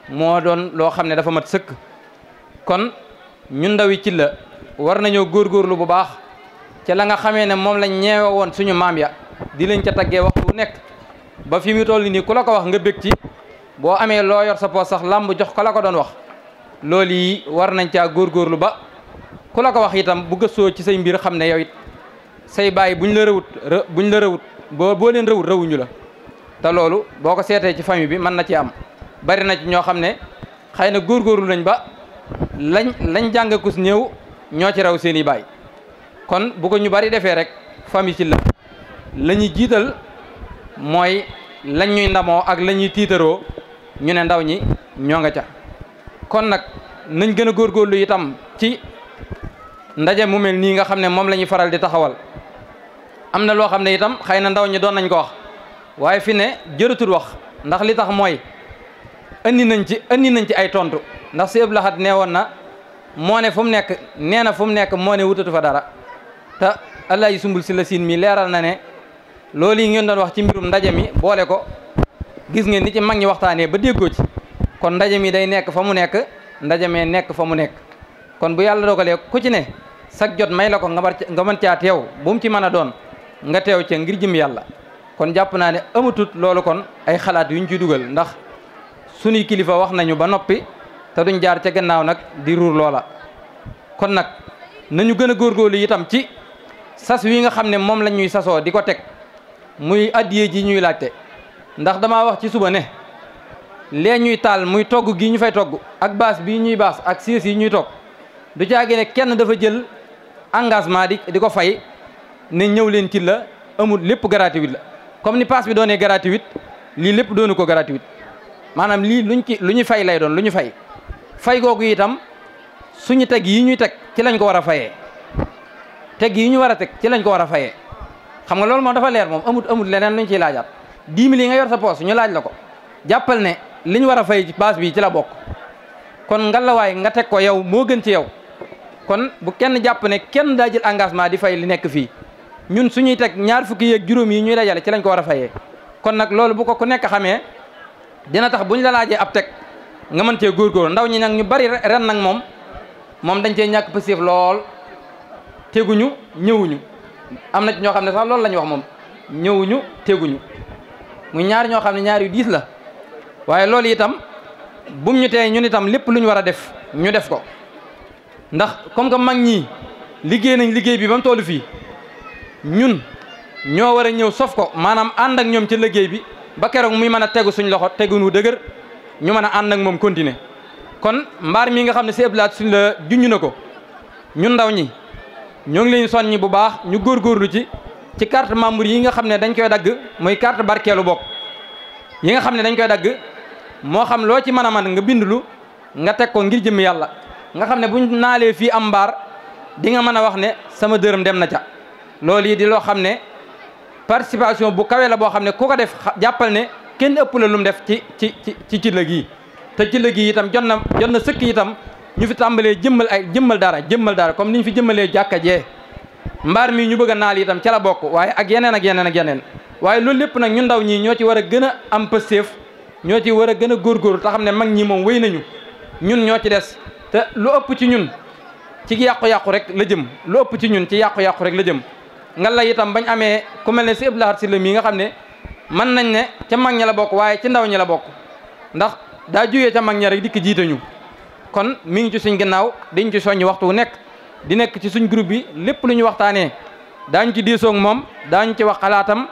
Speaker 6: moo doon loo xam ne dafa mat sëkk. kon ñun ndawi ci la war nañoo góorgóorlu bu baax ca la nga xamee ne moom lañ ñeewe woon suñu maam ya di leen ca taggee waxtu wu nekk ba fi mu toll nii ku la ko wax nga bég ci boo amee loo yor sa poos sax làmb jox ko la ko doon wax loolu yi war nañ caa góorgóorlu ba ku la ko wax itam bu gëstoo ci say mbir xam ne yow it say bàyyi buñ la rëwut boo leen rëwut rëwuñu la te loolu boo ko seetee ci famille bi mën na ci am bari na ci ñoo xam ne xëy na góorgóorlu nañ ba lañ jàng kus néew ñoo ci raw seen i baay kon bu ko ñu bari defee rek famille ci la ñuy jiital mooy lañ ñuy ndamoo ak la ñuy tiitaroo ñu ne ndaw ñi ñoo nga ca kon nag nañ gën a góorgóorlu itam ci ndaje mu mel nii nga xam ne moom la ñuy faral di taxawal am na loo xam ne itam xëy na ndaw ñi doon nañ ko wax waaye fi ne jërëtul wax ndax li tax mooy andi nañ ci ay tontu ndax si Abdou Lahad nee woon na moo ne fu mu nekk nee na fu mu nekk moo ne wutatu fa dara te allah yi sumbul si la siin mi leeral na ne loolu yi ngeen doon wax ci mbirum ndaje mi boole ko gis ngeen ni ci mag ñi waxtaanee ba déggoo ci kon ndaje mi day nekk fa mu nekk ndaje mee nekk fa mu nekk kon bu yàlla dogalee ku ci ne sag jot may la ko nga mën caa teew bu mu ci mën a doon nga teew ca ngir jëm yàlla kon jàpp naa ne amatut loolu kon ay xalaat yuñ ci dugal ndax sunuy kilifa wax nañu ba noppi te duñ jaar ca gannaaw nag di ruur loola kon nag nañu gën a góorgóorlu itam ci sas wi nga xam ne moom lañ ñuy sasoo di ko teg muy addiyee ji ñuy laajte ndax damaa wax ci suba ne lee ñuy taal muy togg gi ñu fay togg ak baas bii ñuy baas ak siis yi ñuy togg du caagi ne kenn dafa jël engagement di ko fay ne ñëw leen ci la amul lépp gratuit la comme ni paas bi doonee gratuit lii lépp doonu ko gratuit maanaam lii lu ñu fay lay doon lu ñu fay googu itam suñu teg yi ñuy teg ci lañ ko war a fayee teg yi ñu war a teg ci lañ ko war a fayee xam nga loolu moom dafa leer moom amut leneen luñ ciy laajaat 10 000 yi nga yor sa poos ñu laaj la ko jàppal ne li ñu war a fay ci baas bi ci la bokk kon ngalawaay nga teg ko yow moo gën ci yow kon bu kenn jàpp ne kenn daa jël engagement di fay li nekk fii ñun suñuy teg 20 yeeg juróom yi ñuy dajale ci lañ ko war a fayee kon nag loolu bu ko ku nekk xamee dina tax bu ñu la laajee ab teg nga mën cee góorgóorlu ndaw ñi nag ñu bari ren nag moom dañ cee ñàkk passif lool teguñu ñëwuñu am na ci ñoo xam ne sax loolu la ñu wax moom ñëwuñu teguñu muy ñaari ñoo xam ne ñaari yu diis la waaye loolu itam bum ñu tee ñun itam lépp lu ñu war a def ñu def ko ndax comme que mag ñii liggéey nañ liggéey bi ba mu tollu fii ñun ñoo war a ñëw sof ko maanaam ànd ak ñoom ci liggéey bi ba keroog muy mën a tegu suñ loxo teguñu dëgër ñu mën a ànd ak moom continuer kon mbaar mi nga xam ne si ëblaat suñ la junj na ko ñun ndaw ñi ñoo ngi leen soññi bu baax ñu góorgóorlu ci carte membre yi nga xam ne dañ koy dagg muy carte barkeelu bokk yi nga xam ne dañ koy dagg moo xam loo ci mën a nga bindlu nga teg ko ngir jëm yàlla nga xam ne buñ naalee fii am mbaar di nga mën a wax ne sama dërëm dem na ca loolu yi di loo xam ne participation bu kawe la boo xam ne ku ko def jàppal ne kenn ëpp la lu mu def ci la gii te ci la gii itam jot na sëkk itam ñu fi tàmbalee jëmmal dara comme ni ñu fi jëmmalee jàkka jee mbaar mi ñu bëgg a naal itam ca la bokk waaye ak yeneen waaye loolu lépp nag ñun ndaw ñii ñoo ci war a gën a am pësteef ñoo ci war a gën a góorgóorlu te xam ne mag ñi moom wéy nañu ñun ñoo ci des te lu ëpp ci ñun ci yàqu-yàqu rek la jëm lu ëpp ci ñun ci yàqu-yàqu rek la jëm nga la itam bañ amee ku mel ne si Abdou Lahad Sylla mii nga xam ne mën nañ ne ca mag ñi la bokk waaye ci ndaw ñi la bokk ndax daa jógee ca mag ña rek dikk jiite ñu kon mi ngi ci suñ gannaaw dañ ci soññ waxtu wu nekk di nekk ci suñ groupe bi lépp lu ñu waxtaanee daañu ci diisoog moom daañu ci wax xalaatam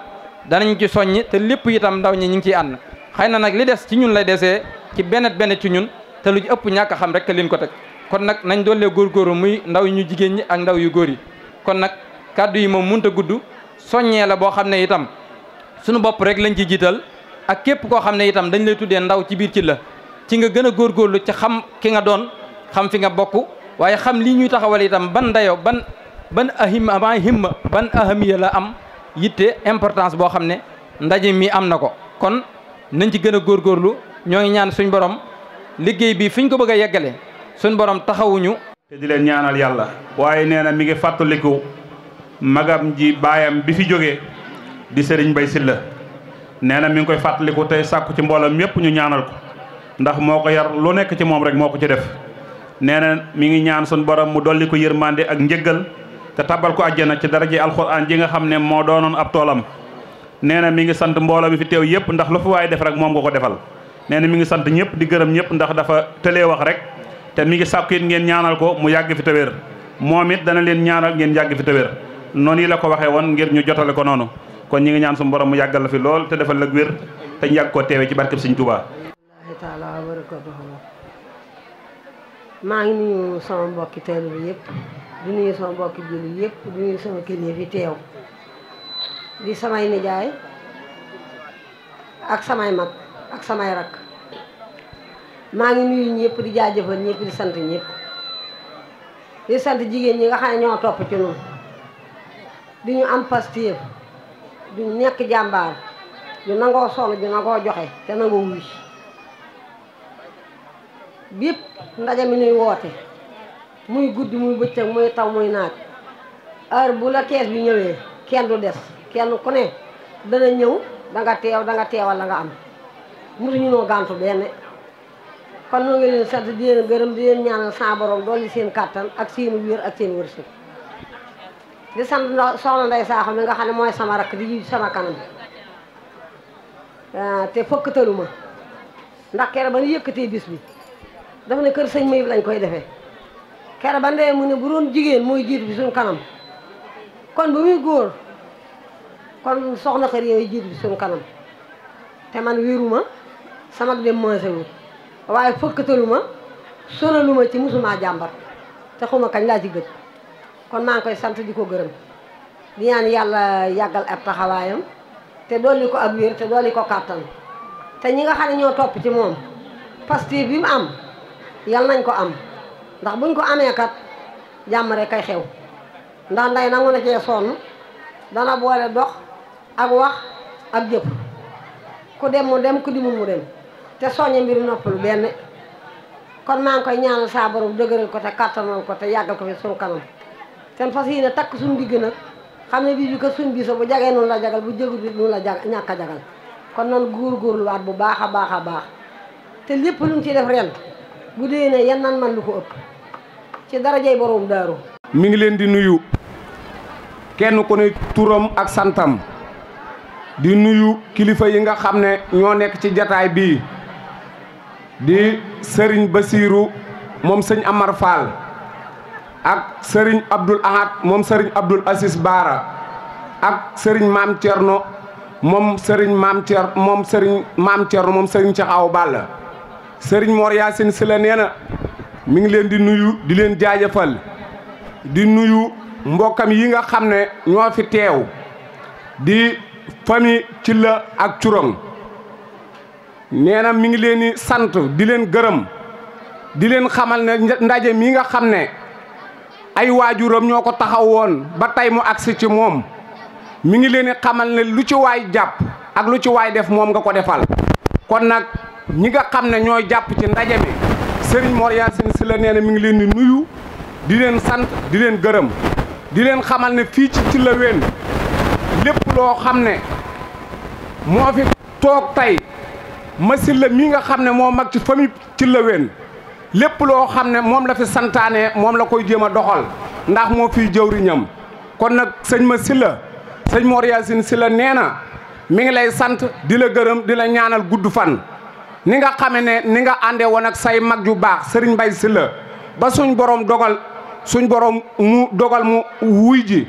Speaker 6: danañ ci soññ te lépp itam ndaw ñi ñu ngi ciy ànd xëy na nag li des ci ñun lay desee ci benn ci ñun te lu ci ëpp ñàkk a xam rek leen ko teg kon nag nañ doolee góorgóorlu muy ndaw ñu jigéen ñi ak ndaw yu góor yi kon nag kàddu yi moom munta gudd soññee la boo xam ne itam suñu bopp rek lañ ci jiital ak képp koo xam ne itam dañ lay tuddee ndaw ci biir ci la ci nga gën a góorgóorlu ci xam ki nga doon xam fi nga bokk waaye xam lii ñuy taxawal itam ban dayo ban ahamiya la am yitte importance boo xam ne ndaje mi am na ko kon nañ ci gën a góorgóorlu ñoo ngi ñaan suñ borom liggéey bi fiñ ko bëgg a yeggale suñ borom taxawuñu
Speaker 1: te di leen ñaanal yàlla waaye nee na mi ngi fàttaliku magam ji baayam bi fi jógee di Serigne Mbaye Sylla nee na mi ngi koy fàttaliku tey sàkku ci mboolem yépp ñu ñaanal ko ndax moo ko yar lu nekk ci moom rek moo ko ci def nee na mi ngi ñaan sun borom mu dolli ko yërmande ak njëggal te tabal ko àjjana ci daraje alxuraan ji nga xam ne moo doonoon ab toolam nee na mi ngi sant mbooloo mi fi teew yépp ndax lu fi waay def rek moom nga ko defal nee na mi ngi sant ñëpp di gërëm ñëpp ndax dafa tëlee wax rek te mi ngi sàkku it ngeen ñaanal ko mu yàgg fi te wér moom it dana leen ñaanal ngeen yàgg fi te wér noonu yi la ko waxee woon ngir ñu jotale ko noonu kon ñi ngi ñaan suñu borom mu yàggal la fi lool te defal la wér te ñu yàgg koo teewee ci barkeb Sëriñ Tuubaa.
Speaker 7: taala wa barakatuhu maa ngi nuyu sama mbokki taalibe bi yëpp di nuyu sama mbokki jullit yëpp di nuyu sama kilifa fi teew di samay nijaay ak samay mag ak samay rakk maa ngi nuyu ñëpp di jaajëfal ñëpp di sant ñëpp di sant jigéen ñi nga xam ne ñoo topp ci ñun di ñu am pastéef du nekk jàmbaar du nangoo sonn du nangoo joxe te nangoo wuy bépp ndaje mi nuy woote muy guddi muy bëccëg muy taw muy naaj heure bu la kees bi ñëwee kenn du des kenn ku ne dana ñëw da nga teew da nga teewal la nga am musuñu noo gàntu benn kon noo ngi leen sant di leen gërëm di leen ñaanal sa borom dolli seen kàttan ak seen wér ak seen wërsëg di sant soxna Ndey Saaxo mi nga xam ne mooy sama rakk di ji sama kanam te fëkkatalu ma ndax kere ba nu yëkkatee bis bi dafa ne kër sëñ Mayib lañ koy defee kere ba ndee mu ne bu doon jigéen mooy jiitu bi suñ kanam kon bu muy góor kon soxna kër yooyu jiitu bi suñ kanam te man wéruma sama dem maasewul waaye fëkkatalu ma sonalu ma ci musuma jàmbat te xuma kañ laa ci gëj kon maa ngi koy sant di ko gërëm di ñaan yàlla yàggal ab taxawaayam te dolli ko ak wér te dolli ko kàttan te ñi nga xam ne ñoo topp ci moom Pastef bi mu am yal nañ ko am ndax buñ ko amee kat jàmm rek kay xew ndax nday nangu na cee sonn dana boole dox ak wax ak jëf ku dem mu dem ku dimul mu dem te soññe mbiri noppalu benn kon maa ngi koy ñaanal saa borom dëgëral ko te kàttanal ko te yàggal ko fi suñu kanam ten fas yéene takk suñu digg nag xam ne bii bi ko suñ biso bu jagee noonu la jagal bu jëgut bi noonu la ñàkk a jagal kon nan góorgóorluwaat bu baax a baax a baax te lépp luñ ci def ren bu dee ne yan nan man lu ko ëpp ci darajay borom daaru
Speaker 2: mi ngi leen di nuyu kenn ku ne turam ak santam di nuyu kilifa yi nga xam ne ñoo nekk ci jataay bii di sëriñ Basiiru moom sëñ Amar Fall ak sëriñ Abdul Ahad moom sëriñ Abdul Asis Baara ak sëriñ Maam Cerno moom sëriñ Maam Cerno moom sëriñ Cheikh Awa Balla sëriñ Mor Yaasin si la nee na mi ngi leen di nuyu di leen jaajëfal di nuyu mbokkam yi nga xam ne ñoo fi teew di famille ci la ak curang nee na mi ngi leen di sant di leen gërëm di leen xamal ne ndaje mi nga xam ne ay waajuram ñoo ko taxaw woon ba tey mu agsi ci moom mi ngi leen di xamal ne lu ci waay jàpp ak lu ci waay def moom nga ko defal kon nag ñi nga xam ne ñooy jàpp ci ndaje mi Serigne Mor Yacine si la nee na mi ngi leen di nuyu di leen sant di leen gërëm di leen xamal ne fii ci Sylla Wéne lépp loo xam ne moo fi toog tey ma Sylla mi nga xam ne moo mag ci famille Sylla Wéne lépp loo xam ne moom la fi santaane moom la koy jéem a doxal ndax moo fiy jëwriñam kon nag sëñ ma Sylla sëñ Mor Yacine si la nee na mi ngi lay sant di la gërëm di la ñaanal gudd fan ni nga xame ne ni nga àndee woon ak say mag yu baax Serigne Mbaye Sylla ba suñ borom dogal mu wuy ji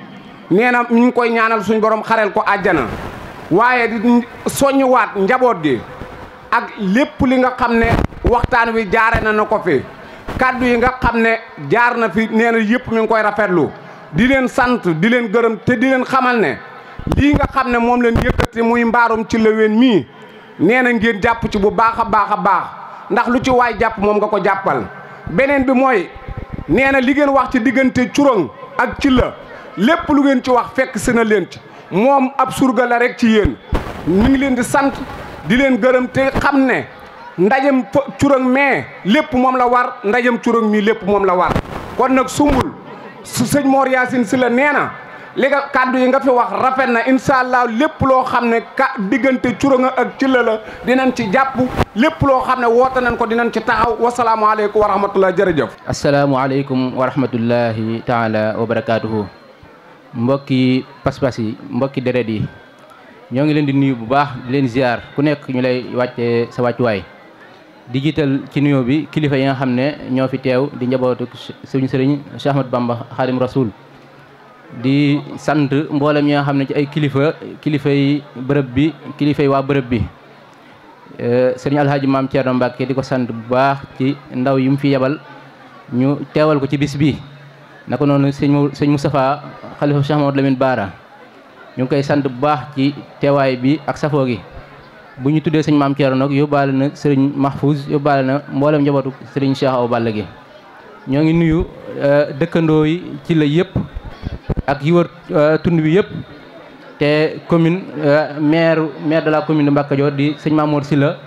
Speaker 2: nee na ñu ngi koy ñaanal suñ borom xareel ko àjjana waaye di soññiwaat njaboot gi ak lépp li nga xam ne waxtaan wi jaare na ko fi kaddu yi nga xam ne jaar na fi nee na yëpp mi ngi koy rafetlu di leen sant di leen gërëm te di leen xamal ne lii nga xam ne moom leen yëkkati muy mbaarum Sylla Wéne mii nee na ngeen jàpp ci bu baax a baax a baax ndax lu ci waay jàpp moom nga ko jàppal beneen bi mooy nee na li ngeen wax ci diggante curang ak Sylla lépp lu ngeen ci wax fekk si na leen ci moom ab surga la rek ci yéen ñu ngi leen di sant di leen gërëm te xam ne ndajem curang mais lépp moom la war ndajem curang mii lépp moom la war kon nag sumbul su sëñ Mor Yacine si la nee na li nga kàddu yi nga fi wax rafet na incha allah lépp loo xam ne diggante Curonga ak Cilla la dinañ ci jàpp lépp loo xam ne woote nañ ko dinañ ci taxaw wasalaamualeykum wa rahmatullah jërëjëf.
Speaker 8: asalaamualeykum wa rahmatullahi taala wa barakaatuhu. mbokki pas-pas yi mbokki deret yi ñoo ngi leen di nuyu bu baax di leen ziar ku nekk ñu lay wàccee sa wàccuwaay di jiital ci nuyoo bi kilifa yi nga xam ne ñoo fi teew di njabootu suñu sëriñ Cheikh Ahmadou Bamba Xaadim Rasul di sant mboolem ñi nga xam ne ci ay kilifa yi bërëb bi kilifa yi waa bërëb bi sëriñ Alhaaji Maam Thierno Mbacke di ko sant bu baax ci ndaw yi mu fi yebal ñu teewal ko ci bis bi naka noonu sëñ Moustapha xalifa Cheikh Mamadou Lamine Bara ñu ngi koy sant bu baax ci teewaay bi ak safoo gi bu ñu tuddee sëñ Maam Thierno nag yóbbaale na sëriñ Mahfouz yóbbaale na mboolem njabootu sëriñ Cheikh Awa Balla gi ñoo ngi nuyu dëkkandoo yi ci la yëpp ak yi wër tund bi yëpp te commune maire de la commune de Mbacke Kadior di sëñ Mamour Sylla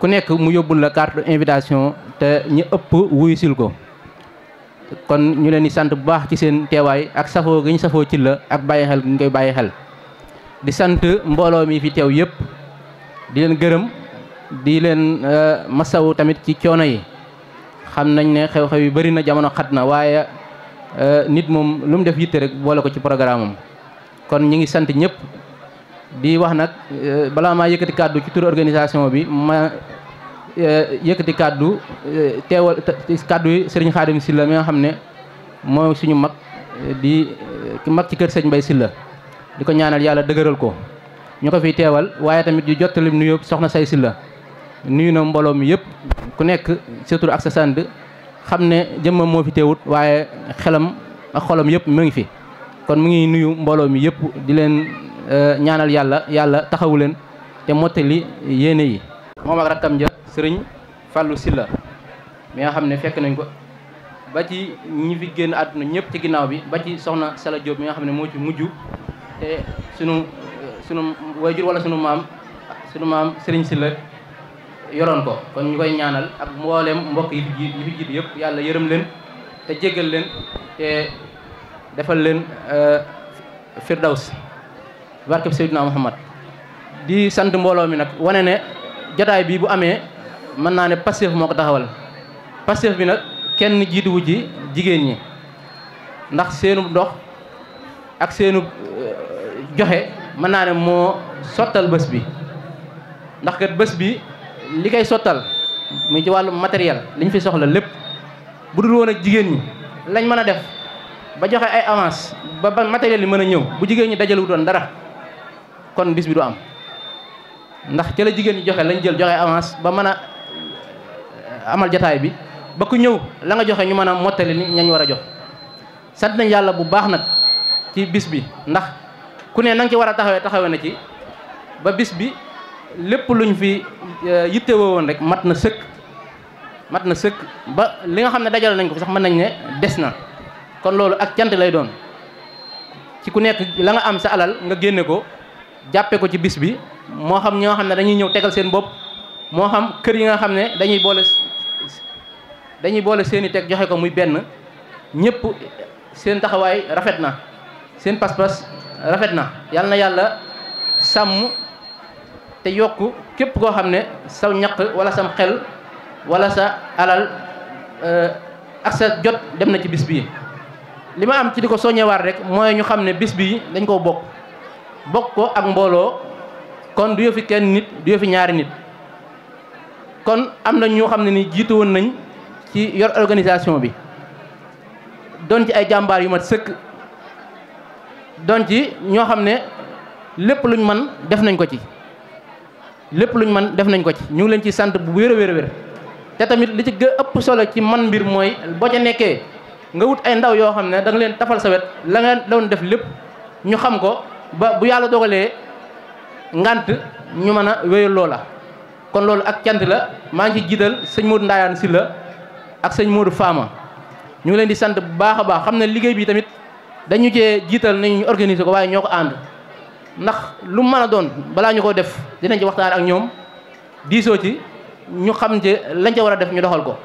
Speaker 8: ku nekk mu yóbbul la carte invitation te ñi ëpp wuyu sil ko kon ñu leen di sant bu baax ci seen teewaay ak safoo gi ñu safoo ci la ak bàyyi xel gi ñu koy bàyyi xel di sant mbooloo mi fi teew yëpp di leen gërëm di leen masawu tamit ci coono yi xam nañ ne xew-xew yi bëri na jamono xat na waaye nit moom lu mu def yitte rek boole ko ci programme am kon ñu ngi sant ñëpp di wax nag balaa maa yëkkati kàddu ci turu organisation bi ma yëkkati kàddu teewal kàddu yi sëriñ Xaadim Sylla mi nga xam ne mooy suñu mag di mag ci kër sëñ Mbay Sylla di ko ñaanal yàlla dëgëral ko ñu ko fiy teewal waaye tamit di jottali nuyoo soxna say Sylla nuyu na mbooloo mi yëpp ku nekk sa tur ak sa sant xam ne jëmmam moo fi teewut waaye xelam ak xolam yëpp mu ngi fi kon mu ngi nuyu mbooloo mi yëpp di leen ñaanal yàlla taxawu leen te mottali yéene yi moom ak rakkam ja sëriñ Fallou Sylla mi nga xam ne fekk nañ ko ba ci ñi fi génn àdduna ñëpp ci ginnaaw bi ba ci soxna Sala Diop mi nga xam ne moo ci mujj te sunu wayjur wala sunu maam sëriñ Sylla yoroon ko kon ñu koy ñaanal ak mboolem mbokk yi fi jiitu yëpp yàlla yërëm leen te jéggal leen te defal leen firdaws barkeb Seydina Muhammad di sant mbooloo mi nag wane ne jotaay bi bu amee mën naa ne Pastef moo ko taxawal Pastef bi nag kenn jiituwu ci jigéen ñi ndax seenu dox ak seenu joxe mën naa ne moo sottal bés bi ndax kat bés bi li koy sottal muy ci wàllu matériel liñ fi soxla lépp bu dul woon ak jigéen ñi lañ mën a def ba joxe ay avance ba matériel yi mën a ñëw bu jigéen ñi dajalewu doon dara kon bis bi du am ndax ca la jigéen ñi joxe lañ jël joxe avance ba mën a amal jataay bi ba ku ñëw la nga joxe ñu mën a mottali ni ñañ war a jox sant nañ yàlla bu baax nag ci bis bi ndax ku ne na nga ci war a taxawe na ci ba bis bi lépp luñ fi yittewoo woon rek mat na sëkk ba li nga xam ne dajal nañ ko sax mën nañ ne des na kon loolu ak cant lay doon ci ku nekk la nga am sa alal nga génne ko jàppe ko ci bis bi moo xam ñi nga xam ne dañuy ñëw tegal seen bopp moo xam kër yi nga xam ne dañuy boole seeni teg joxe ko muy benn ñëpp seen taxawaay rafet na seen pas-pas rafet na yal na yàlla sàmm te yokk képp koo xam ne saw ñaq wala sam xel wala sa alal ak sa jot dem na ci bis bii li ma am ci di ko soññewaat rek mooy ñu xam ne bis bii dañ koo bokk ko ak mbooloo kon du yëfi kenn nit du yëfi ñaari nit kon am na ñoo xam ne ni jiitu woon nañ ci yor organisation bi doon ci ay jàmbaar yu mat sëkk doon ci ñoo xam ne lépp luñ man def nañ ko ci ñu ngi leen ci sant bu wér a wér te tamit li ci ëpp solo ci man mbir mooy boo ca nekkee nga wut ay ndaw yoo xam ne da nga leen tafal sa wet la nga doon def lépp ñu xam ko ba bu yàlla dogalee ngant ñu mën a wéyal loola kon loolu ak cant la maa ngi ci jiital sëñ Modou Ndayane Sylla ak sëñ Modou Fama ñu ngi leen di sant bu baax a baax xam ne liggéey bi tamit dañu cee jiital nañ ñu organiser ko waaye ñoo ko ànd ndax lu mën a doon balaa ñu ko def dinañ ci waxtaan ak ñoom diisoo ci ñu xam ci lañ ca war a def ñu doxal ko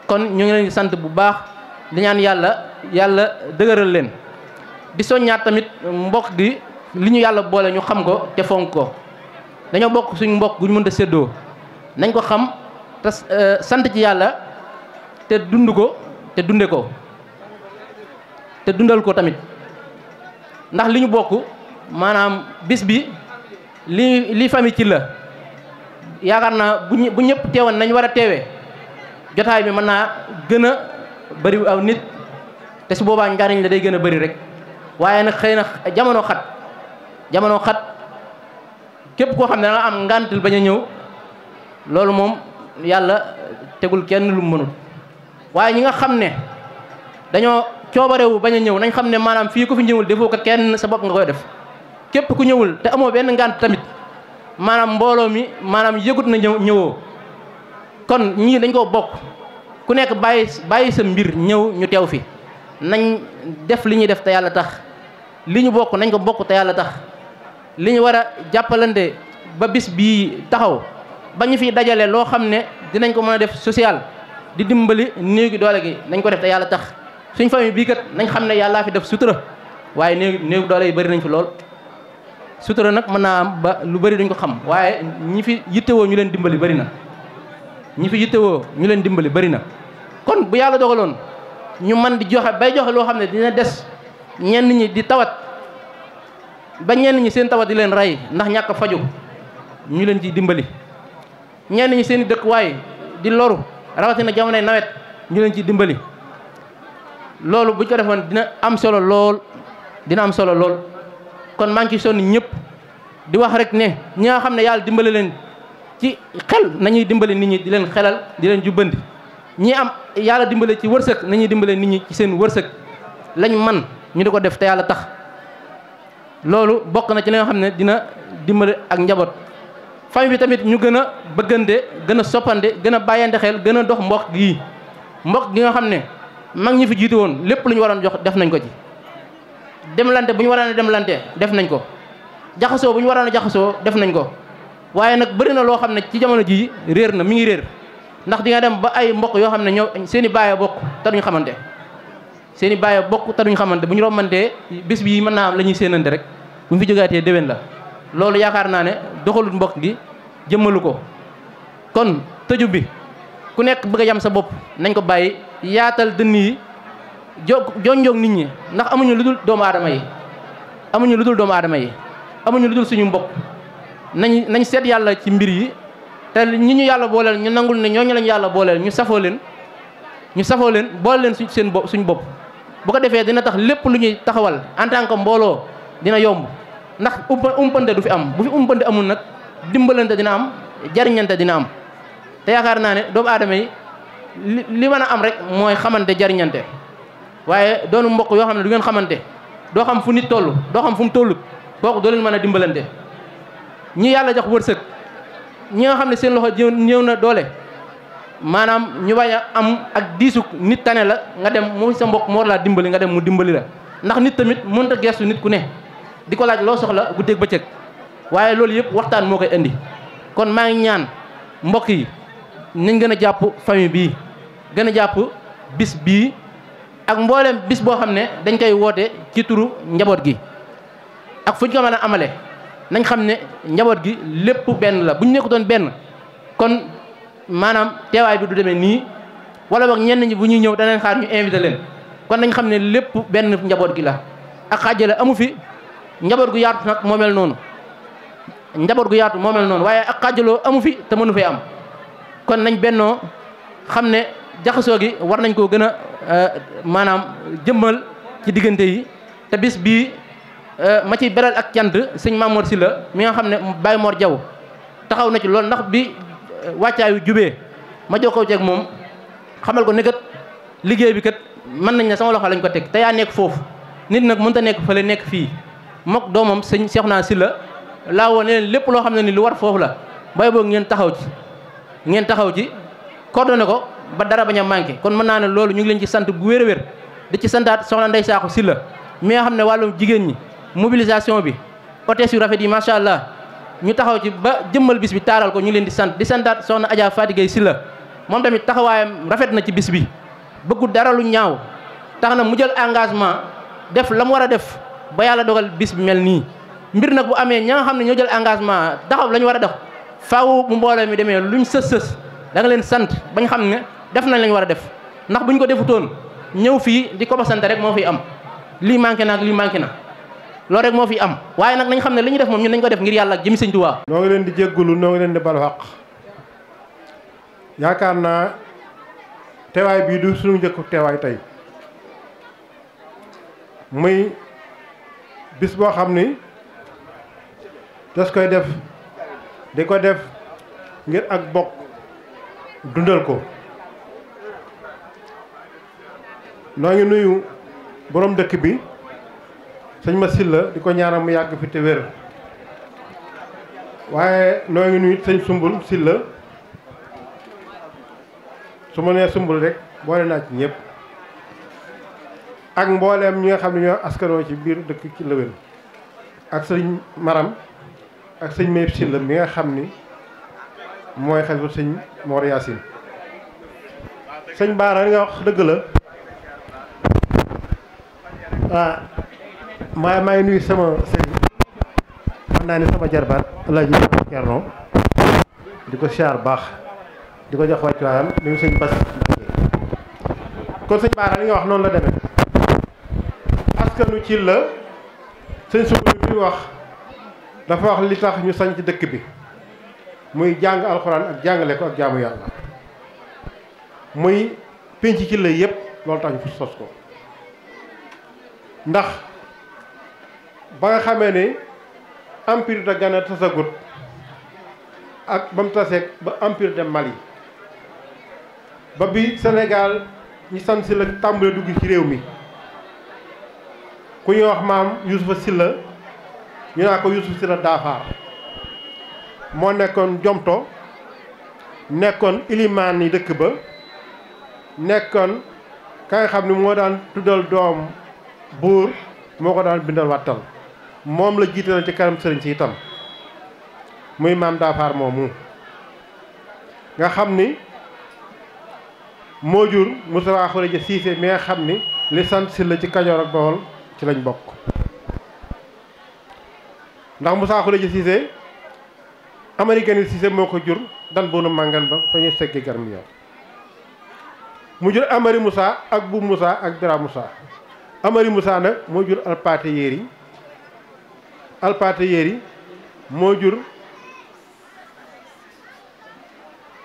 Speaker 8: kon ñu ngi leen di sant bu baax di ñaan yàlla dëgëral leen di soññaat tamit mbokk gi li ñu yàlla boole ñu xam ko te fonk ko dañoo bokk suñu mbokk gu ñu mënta séddoo nañ ko xam te sant ci yàlla te dund ko te dunde ko te dundal ko tamit ndax li ñu bokk maanaam bis bi li famille ci la yaakaar naa bu ñëpp teewoon nañ war a teewee jotaay bi mën naa gën a bëri aw nit te su boobaa njariñ la day gën a bëri rek waaye nag xëy na jamono xat képp koo xam ne da nga am ngantul bañ a ñëw loolu moom yàlla tegul kenn lu mënul waaye ñi nga xam ne dañoo coobarewu bañ a ñëw nañ xam ne maanaam fii ku fi ñëwul defoo ko kenn sa bopp nga koy def képp ku ñëwul te amoo benn ngant tamit maanaam mbooloo mi maanaam yëgut na ñëwoo kon ñii dañ koo bokk ku nekk bàyyi sa mbir ñëw ñu teew fi nañ def li ñuy def te yàlla tax li ñu bokk nañ ko bokk te yàlla tax li ñu war a jàppalante ba bis bii taxaw ba ñu fi dajale loo xam ne dinañ ko mën a def social di dimbali néew gi doole gi nañ ko def te yàlla tax suñ famille bii kat nañ xam ne yàllaa fi def sutura waaye néew doole yi bëri nañ fi lool sutura nag mën naa am ba lu bëri duñ ko xam waaye ñi fi yittewoo ñu leen dimbali bëri na bëri na kon bu yàlla dogaloon ñu man di joxe bay joxe loo xam ne dina des ñenn ñi di tawat ba ñenn ñi seen tawat di leen rey ndax ñàkk a faju ñu leen ciy dimbali ñenn ñi seen i dëkkuwaay di loru rawatina jamonoy nawet ñu leen ciy dimbali loolu buñ ko defoon dina am solo lool kon maa ngi ciy sonn ñëpp di wax rek ne ñi nga xam ne yàlla dimbali leen ci xel nañuy dimbali nit ñi di leen xelal di leen jubbanti ñi am yàlla dimbale ci wërsëg nañuy dimbale nit ñi ci seen wërsëg lañ man ñu di ko def te yàlla tax loolu bokk na ci li nga xam ne dina dimbale ak njaboot famille bi tamit ñu gën a bëggante gën a soppante gën a bàyyante xel gën a dox mbokk gi nga xam ne mag ñi fi jiitu woon lépp lu ñu waroon jox def nañ ko ci demlante bu ñu waroon a demlante def nañ ko jaxasoo bu ñu waroon a jaxasoo def nañ ko waaye nag bëri na loo xam ne ci jamono jii réer na mi ngi réer ndax di nga dem ba ay mbokk yoo xam ne ñoo seen i baay bokk te duñ xamante bu ñu rombantee bés bii mën naa am la ñuy séenante rek bu ñu fi jógaatee déwén la loolu yaakaar naa ne doxalut mbokk gi jëmmalu ko kon tëju bi ku nekk bëgg a yam sa bopp nañ ko bàyyi yaatal dënn yi jonjoog nit ñi ndax amuñu lu dul doomu aadama yi amuñu lu dul suñu mbokk nañ seet yàlla ci mbir yi te ñi ñu yàlla booleel ñu nangul ne ñooñu lañu yàlla booleel ñu safoo leen boole leen suñu bopp bu ko defee dina tax lépp lu ñuy taxawal en tant que mbooloo dina yomb ndax umpante du fi am bu fi umpante amul nag dimbalante dina am jariñante dina am te yaakaar naa ne doomu aadama yi li mën a am rek mooy xamante jariñante waaye doonu mbokk yoo xam ne du ngeen xamante doo xam fu nit toll doo xam fu mu tollut kooku doo leen mën a dimbalante ñi yàlla jox wërsëg ñi nga xam ne seen loxo ñëw na doole maanaam ñu bañ a am ak diisuk nit tane la nga dem mu sa mbokk moo laa dimbali nga dem mu dimbali la ndax nit tamit mënut a gestu nit ku ne di ko laaj loo soxla guddeeg bëccëg waaye loolu yëpp waxtaan moo koy indi kon maa ngi ñaan mbokk yi nañ gën a jàpp famille bii gën a jàpp bis bii ak mboolem bis boo xam ne dañ koy woote ci turu njaboot gi ak fu ñu ko mën a amale nañ xam ne njaboot gi lépp benn la bu ñu nekku doon benn kon maanaam teewaay bi du demee nii wala boog ñenn ñi bu ñuy ñëw danañ xaar ñu invité leen kon nañ xam ne lépp benn njaboot gi la ak xaajale amu fi njaboot gu yaatu nag moo mel noonu waaye ak xaajaloo amu fi te mënu fee am kon nañ bennoo xam ne jaxasoo gi war nañ koo gën a maanaam jëmmal ci diggante yi te bis bii ma ci beral ak cant sëñ Mamour Sylla mi nga xam ne Baye Mor Diaw taxaw na ci loolu ndax bi wàccaayu jubee ma jokkoo ceeg moom xamal ko ne kat liggéey bi kat mën nañ ne sama loxo lañ ko teg te yaa nekk foofu nit nag mënut a nekk fële nekk fii mook doomam sëñ Cheikhouna Sylla laa woo ne leen lépp loo xam ne ni lu war foofu la bay boog ngeen taxaw ci coordonné ko ba dara bañ a manqué kon mën naa ne loolu ñu ngi leen ci sant bu wér a wér di ci santaat soxna Ndeye Sakho Sylla mi nga xam ne wàllum jigéen ñi mobilisation bi hôtesse yu rafet yi macha allah ñu taxaw ci ba jëmmal bis bi taaral ko ñu leen di santaat soxna Adja Fatigay Sylla moom tamit taxawaayam rafet na ci bis bi bëggu dara lu ñaaw tax na mu jël engagement def la mu war a def ba yàlla dogal bis bi mel nii mbir nag bu amee ña nga xam ne ñoo jël engagement taxaw la ñu war a def faaw bu mbooloo mi demee luñ sës da nga leen sant bañ xam ne def nañ la ñu war a def ndax buñ ko defutoon ñëw fii di ko ba sant rek moo fiy am lii manqué na ak lii manqué na loolu rek moo fi am waaye nag nañ xam ne li ñu def moom ñun nañ ko def ngir yàlla ak jëmi Sëñ Tuubaa.
Speaker 9: noo ngi leen di jéggulu noo ngi leen di balu xaq yaakaar naa teewaay bii du suñu njëkku teewaay tey muy bis boo xam ni das koy def di ko def ngir ak bokk dundal ko noo ngi nuyu borom dëkk bi sëñ ma silla di ko ñaanal mu yàgg fi te wér waaye noo ngi nuyu sëñ sumbul silla su ma nee sumbul rek boole naa ci ñëpp ak mbooleem ñi nga xam ne ñoo askanoo ci biir dëkk ci Lëwén ak sëñ maram ak sëñ Mayib silla mi nga xam ni mooy xalifa sëñ Mor Yaasin sëñ Baara li nga wax dëgg la maa ngi nuyu sama sëñ xam naa ne sama jarbaat Alaaji Cerno di ko siyaar baax di ko jox wàccuwaayam nuyu sëñ Bas kon sëñ Baara li nga wax noonu la demee askanu ci la sëñ Sow bi muy wax dafa wax li tax ñu sañ ci dëkk bi muy jàng alxuraan ak jàngale ko ak jaamu yàlla muy pénc ci la yëpp loolu tax ñu fi sos ko ndax ba nga xamee ni empire de Ghana tasagut ak ba mu taseeg ba empire de Mali ba bi Sénégal ñi sant si la tàmbale dugg ci réew mi ku ñuy wax maam Yusufa Silla ñu naa ko Yusufa Silla Daafaar moo nekkoon jomto nekkoon ilimaan yi dëkk ba nekkoon ka nga xam ni moo daan tuddal doom buur moo ko daan bindal wàttal moom la jiital ci kanam sëriñ si itam muy maam Daafaar moomu nga xam ni moo jur Moustapha Khourédia Cissé mi nga xam ni li sant si la ci Kajoor ak Bawol ci lañ bokk ndax Moustapha Khourédia Cissé américain yi Cissé moo ko jur dan boonu màngan ba fa ñuy seggi garmi yow mu jur Amari Moussa ak Bu Moussa ak Bira Moussa Amari Moussa nag moo jur Alpaate Yéeri moo jur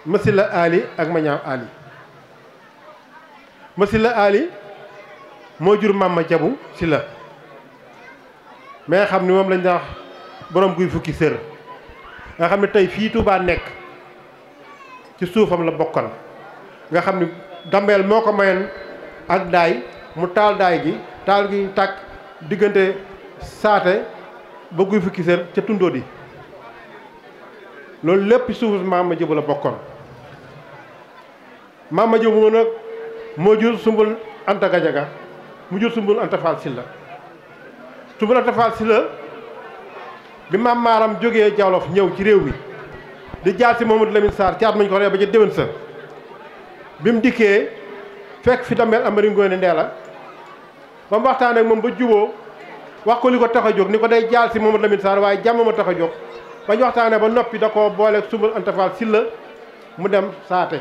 Speaker 9: Masila Ali ak Mañaaw Ali Masila Ali moo jur Mama Jabu Silla mais xam ni moom lañ daan wax borom guy fukki sër nga xam ne tey fii Touba nekk ci suufam la bokkoon nga xam ni dambeel moo ko mayoon ak daay mu taal daay gi taal gi tàkk diggante saate ba guy fukki sër ca tundóo di loolu lépp suufu Mama Jabu la bokkoon Mama Jabu nag moo jur Sumbul Anta Gajaga mu jur Sumbul Anta Fall Silla Sumbul Anta Fall Silla bi maam maaram jógee Jawlof ñëw ci réew mi di jaar ci Mamadou Lamine Sarr caat mañ ko ree ba ca déwén sa bi mu dikkee fekk fi dameel Amari Ngoone Ndeela ba mu waxtaan ak moom ba juboo wax ko li ko tax a jóg ni ko day jaal si Mamadou Lamine Sarr waaye jàmm ma tax a jóg ba ñu waxtaanee ba noppi da koo booleeg Sumbul Anta Fall Silla mu dem saate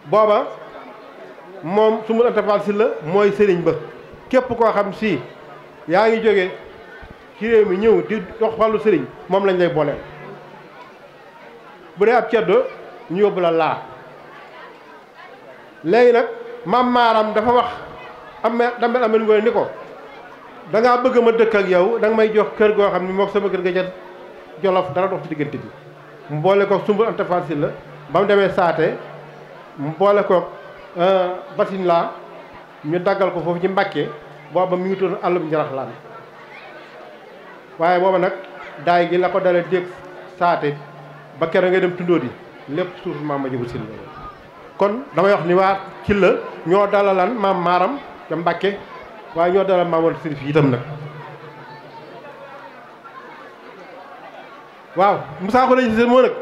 Speaker 9: booba moom Sumbul Anta Fall Silla mooy sëriñ ba képp koo xam si yaa ngi jóge ci réew mi ñëw di dox wàllu sëriñ moom lañ lay booleel bu dee ab ceddo ñu yóbbu la laa léegi nag maam maaram dafa wax damel Amari Ngoone ni ko da ngaa bëgg ma dëkk ak yow da nga may jox kër goo xam ni moom sama kër ga ca Jolof dara dox ci diggante bi mu boole ko Sumbul Anta Fall Silla ba mu demee saate mu boole ko basin laa ñu daggal ko foofu ci Mbàkke booba mi ngi tudd àllum njaraxlaan waaye booba nag daay gi la ko dalee dégg saate ba keroog ngay dem tundóo di lépp suuf Mama Jabu Silla kon damay wax ni waa ci la ñoo dalalan maam maaram ca Mbàkke waaye ñoo dalal maam wala sërif yi itam nag waaw Moussa Khourédia Cissé moo nag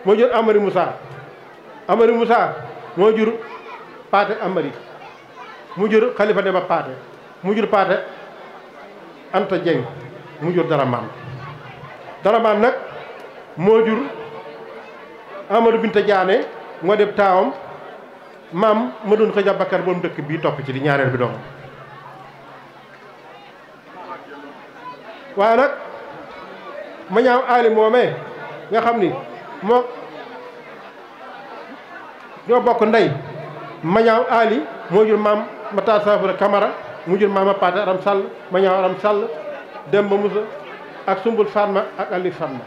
Speaker 9: moo jur Amari Moussa moo jur Paate Amari mu jur Xalifa Demba Paate mu jur Paate Anta Dieng mu jur Daraman Daraman nag moo jur Amadou Binta Diané moo def taawam maam ma doon xëja Bakar boom dëkk bii topp ci di ñaareel bi doom waaye nag ma ñaaw aali moomee nga xam ni moo ñoo bokk ndey ma ñaaw aali moo jur maam Matar Safura Camara mu jur maama Paate Aram Sall ma ñaaw Aram Sall Demba Musa ak Sumbul Fatma ak Ali Fatma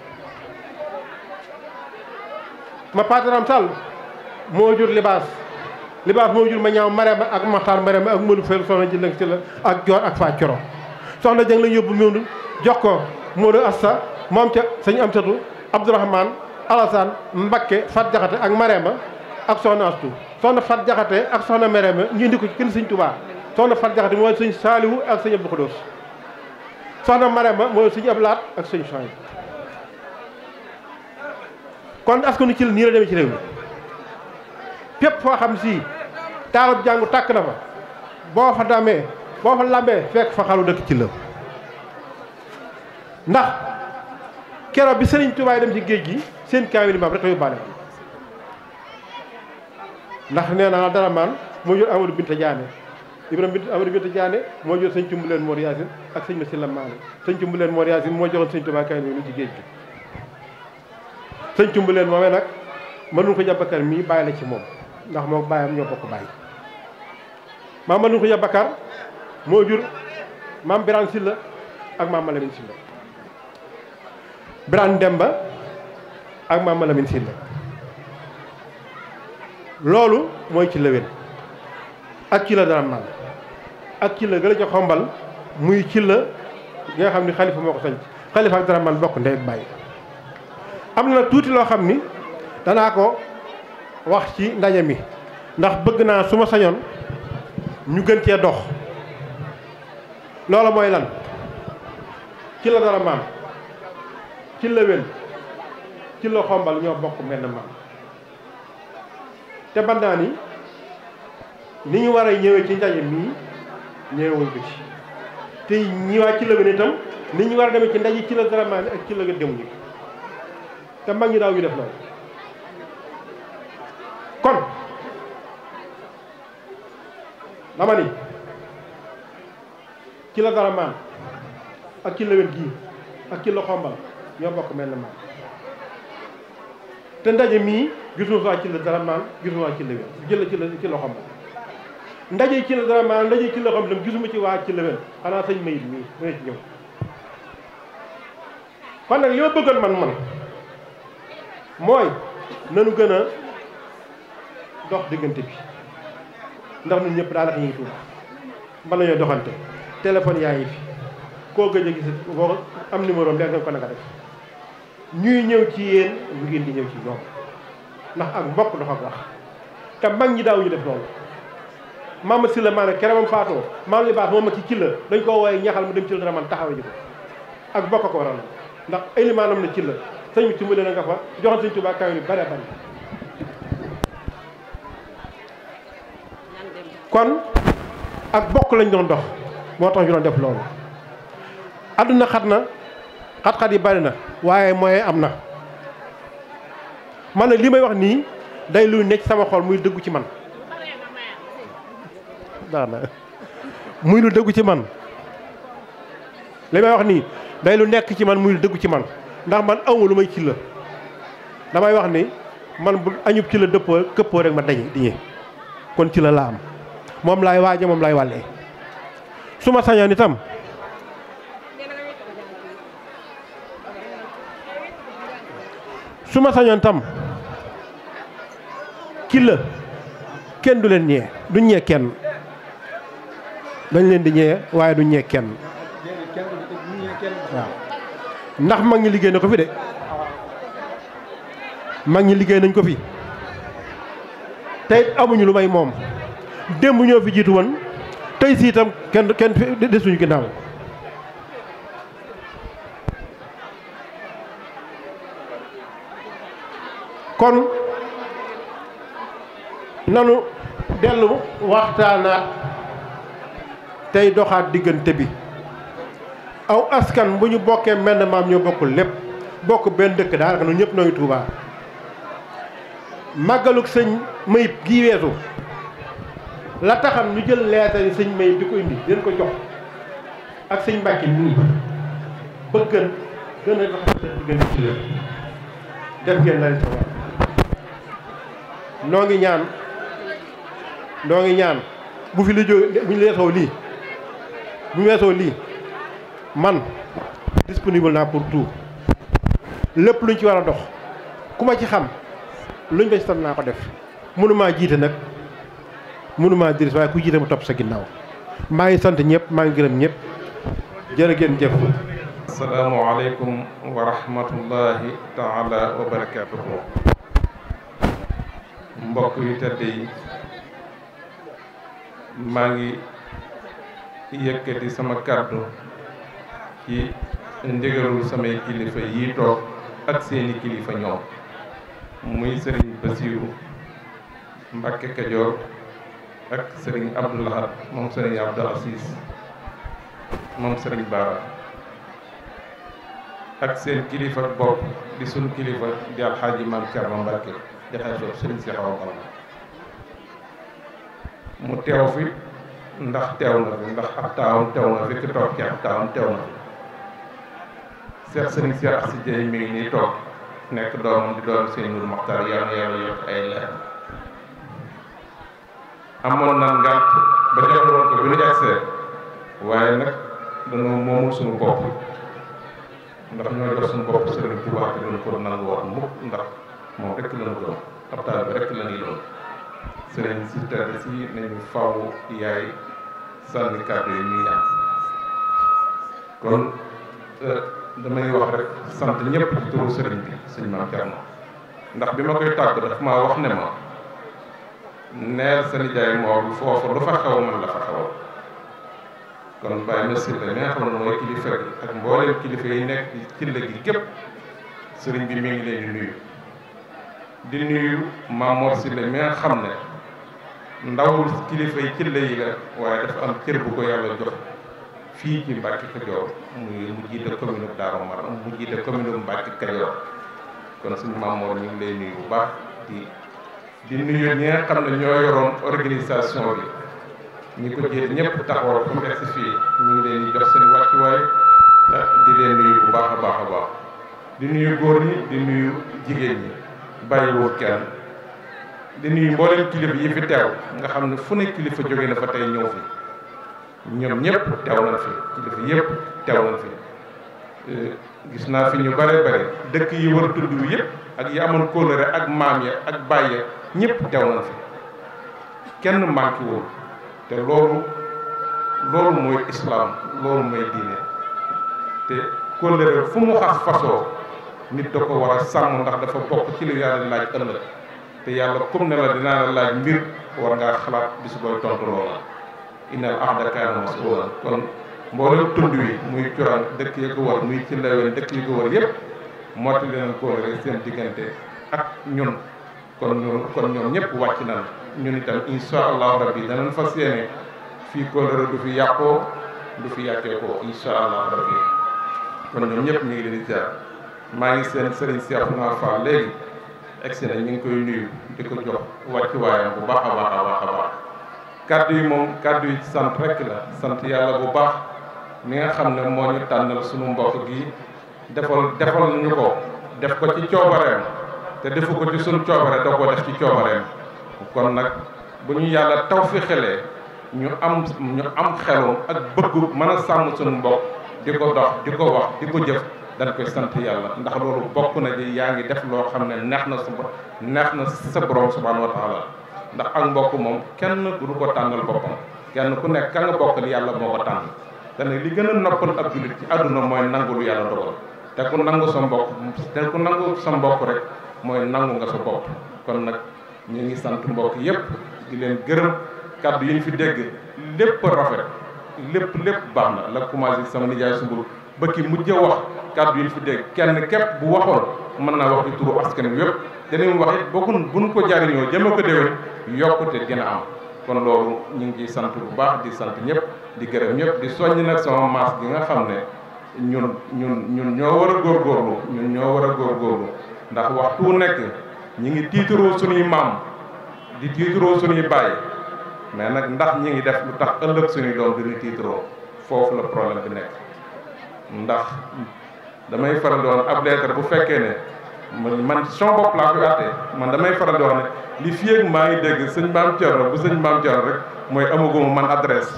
Speaker 9: ma Paate Aram Sall moo jur libaas moo jur ma ñaaw Marema ak Maxtaar Marema ak Modou Fel soxna Jëlëng si la ak Joor ak Faa Coro soxna Jëng lañ yóbbu Mewndu jox ko Modou Asta moom ca sëñ Amsatu Abdourahmane Alassane Mbakke Fat Jaxate ak Marema ak soxna Astu soxna Fat Jaxate ak soxna Marema ñu indi ko ci kër sëñ Touba soxna Fat Jaxate mooy sëñ Saaliwu ak sëñ Abdou Khoudous soxna Marema mooy sëñ Ablaat ak sëñ Soy kon askanu ci nii la demee ci réew mi fépp foo xam si taalub jàngu tàkk na fa boo fa damee boo fa lambee fekk fa xalu dëkk ci la ndax keroog bi Sëriñ Tuubaa dem ci géej gi seen kaamil maam rek a yóbbaale ndax nee naa Daraman moo jur Amadou Binta Diané Amadou Binta Diané moo jur sëñ Cumbuleen Mor Yaasin ak sëñ Masila Maane sëñ Cumbuleen Mor Yaasin moo joxoon Sëriñ Tuubaa kaamil ni ci géej gi sëñ Cumbuleen moomee nag mënuñ ko jàbbakar mii bàyyi la ci moom ndax moo bàyyam ñoo bokk bàyyi maam mënuñ ko jàbbakar moo jur maam Birane Silla ak maam Malamine Silla Birane Demba ak maam Malamine Silla loolu mooy ci lëwén ak ci la Daraman ak ci la gën a ca xombal muy ci la gi nga xam ni xalifa moo ko sañ xalifa ak Daraman bokk ndey ak bàyyi am na tuuti loo xam ni danaa ko wax ci ndaje mi ndax bëgg naa su ma sañoon ñu gën cee dox loolu mooy lan ci la Daraman ci la wen ci la xombal ñoo bokk menn maam te ban naa ni ñu war a ñëwee ci ndaje mii ñëwewuñ ko ci te ñi waa ci la wen itam ni ñu war a demee ci ndaje ci la Daraman ak ci la wen demuñu te mag ñi daaw ñu def loolu kon dama ni ci la Daraman ak ci la wen gii ak ci la xombal ñoo bokk mel na maam te ndaje mii gisuma fa ci la Daraman gisuma waa ci la wen ci la xombal ndaje ci la Daraman ndaje ci la xombal gisuma ci waa ci la wen xanaa sëñ Mayib mii dana ci ñëw kon nag li ma bëggoon man mooy nanu gën a dox diggante bi ndax ñun ñëpp daanaka ñu ngi Tuuba mën nañoo doxante téléphone yaa ngi fi koo gëj a gis boo am numéro bi nga ko naka def ñuy ñëw ci yéen ñu ngeen di ñëw ci ñoom ndax ak mbokk dox ak wax te mag ñi daaw ñu def loolu maama si la maanaam keroog faatoo maam li baax moom ma ci la dañ koo wooye ñaxal mu dem ci la dara man taxawe ji ko ak mbokk ko waral ndax ay limaanam na ci la sëñ bi Cumbuleen a nga fa joxoon sëñ Tuubaa kaw yu bare bari kon ak bokk lañ doon dox moo tax ñu doon def loolu àdduna xat na xat-xat yi bari na waaye mooy am na man nag li may wax nii day luy nekk sama xol muy dëggu ci man muy lu dëggu ci man li may wax nii day lu nekk ci man muy lu dëggu ci man ndax man awma lu may ci la damay wax ni man bu añub ci la dëppoo këppoo rek ma dañ diñee kon ci la laa am moom laay waaje moom laay wàllee su ma sañoon itam ci la kenn du leen ñee du ñee kenn dañ leen di ñee waaye du ñee kenn waaw ndax mag ñi liggéey na ko fi de mag ñi liggéey nañ ko fi tey amuñu lu may moom démb ñoo fi jiitu woon tey si itam kenn desuñu ginnaaw kon nanu dellu waxtaanaat tey doxaat diggante bi aw askan bu ñu bokkee menn maam ñoo bokkul lépp bokk benn dëkk daanaka ñun ñëpp nooy Tuubaa màggaluk sëñ Mayib gii weesu la taxam ñu jël leetar yi sëñ Mayib di ko indi leen ko jox ak sëñ Mbàkke nii bëggan gën a doxal seen diggante ci lépp def ngeen la sa war noo ngi ñaan bu fi li jóge bu ñu weesoo lii bu ñu weesoo lii man disponible naa pour tout lépp luñ ci war a dox ku ma ci xam luñ ba ci tam naa ko def mënumaa jiite nag mënumaa diris waaye ku jiite mu topp sa ginnaaw maa ngi sant ñëpp maa ngi gërëm ñëpp jërë ngeen jëf.
Speaker 10: asalaamaaleykum wa rahmatullahi taala wa barakaatuhu. mbokk yu tedd yi maa ngi yëkkati sama kàddu ci ndigalul samay kilifa yi toog ak seeni kilifa ñoom muy sëriñ Basiiru Mbàkke Kajoor ak sëriñ Abdou Lahad moom sëriñ Abdou Aziz moom sëriñ Baara ak seen kilifa bopp di sunu kilifa di alxaaji maam Cerno Mbàkke di xalifa sëriñ Seex Awa Balla mu teew fi ndax teew na fi ndax ab taawam teew na fi ki toog ci ab taawam teew na fi Seex sëriñ Seex Asi Jeey mi ngi nii toog nekk doomam di doom seen Nuuru Maxtaar yal na yàlla yokk ay leer amoon na ngànt ba joxloon ko bi ñu egsee waaye nag dañoo moomul suñu bopp ndax ñoo jox suñu bopp Sëriñ Tuubaa te duñ ko nangu woon mukk ndax moom rekk lañu doon ab taal bi rekk la ñuy doon sëriñ si tedd si nañu faw yaay sànni kàddu yi ñuy ñaan kon damay wax rek sant ñëpp ci turu sëriñ bi sëñ Maam Cerno ndax bi ma koy tàgg daf maa wax ne ma neel sa nijaay moom foofu lu fa xew man la fa xewal kon bàyyi ma silla mi nga xam ne mooy kilifa gi ak mbooleem kilifa yi nekk ci la gi gépp sëriñ bi mi ngi leen di nuyu Mamoor Silla mi nga xam ne ndawul kilifa yi ci la yi la waaye dafa am cër bu ko yàlla jox fii ci Mbàkke Kajoor mu jiite commune bu Daaru Marnaan mu jiite commune bu Mbàkke Kajoor kon suñu Mamoor ñu ngi lay nuyu bu baax di nuyu ñi nga xam ne ñoo yoroon organisation bi ñi ko jiite ñëpp taxawal comme egsi fii ñu ngi leen di jox seen wàccuwaay di leen nuyu bu baax a baax a baax di nuyu góor ñi di nuyu jigéen ñi bàyyiwul kenn di nuyu mboolem kilifa yi fi teew nga xam ne fu ne kilifa jóge na fa tey ñëw fi ñoom ñëpp teew nañ fi kilifa yëpp teew nañ fi gis naa fi ñu bare bare dëkk yi war a tudd yëpp ak yi amoon kóllëre ak maam ya ak baay ya ñëpp teew nañ fi kenn manqué wul te loolu mooy islaam loolu mooy diine te kóllëre fu mu xas fasoo nit da ko war a sàmm ndax dafa bokk ci lu yàlla laaj ëllëg te yàlla comme ne la dinaa la laaj mbir war ngaa xalaat bis booy tontu loola innal ahda kaana mas'uulan kon mboolem tund wi muy Curaan dëkk yi ko war muy ci Leween dëkk yi ko war yëpp motti leen kóllëre seen diggante ak ñun kon ñoom ñëpp wàcc nañ ñun itam insha allahu rabbi danañ fas yéene fii kóllëre du fi yàqoo du fi yàqee ko insha allahu rabbi kon ñoom ñëpp ñu ngi leen di ziar maa ngi seen sëriñ Seexuna Fall léegi egsi na ñu ngi koy nuyu di ko jox wàccuwaayam bu baax a baax a baax a baax kàddu yi moom kàddu yi sant rek la sant yàlla bu baax mi nga xam ne moo ñu tànnal suñu mbokk gi defal ñu ko def ko ci coobareem te defu ko ci suñu coobare da ko def ci coobareem kon nag bu ñu yàlla taw fi xelee ñu am xelum ak bëggu mën a sàmm suñu mbokk di ko dox di ko wax di ko jëf dañ koy sant yàlla ndax loolu bokk na di yaa ngi def loo xam ne neex na sa borom subhanahu wa taala ndax ak mbokk moom kenn du ko tànnal boppam kenn ku nekk ka nga bokkal yàlla moo ko tànn te nag li gën a noppal ab jullit ci àdduna mooy nangu lu yàlla dogal te ku nangu sa mbokk rek mooy nangu nga sa bopp kon nag ñu ngi sant mbokk yépp di leen gërëm kàddu yi ñu fi dégg lépp rafet lépp baax na la commencé sama nijaay sumbul ba ki mujj wax kàddu yi ñu fi dégg kenn képp bu waxoon mën naa wax ci turu askan wi yëpp danañ wax it buñ ko jariñoo jëme ko déwén yokkute dina am kon loolu ñu ngi ciy sant bu baax di sant ñëpp di gërëm ñëpp di soññ nag sama maas gi nga xam ne ñun ñoo war a góorgóorlu ñun ñoo war a góorgóorlu ndax waxtu wu nekk ñi ngi tiitaroo suñuy maam di tiitaroo suñuy baay mais nag ndax ñi ngi def lu tax ëllëg suñuy doom duñu tiitaroo foofu la problème bi nekk. ndax damay faral di wax ne ab lettre bu fekkee ne man son bopp laa koy àttee man damay faral di wax ne li fii ak maa ngi dégg sëñ Maam Thierno bu sëñ Maam Thierno rek mooy amaguma man adresse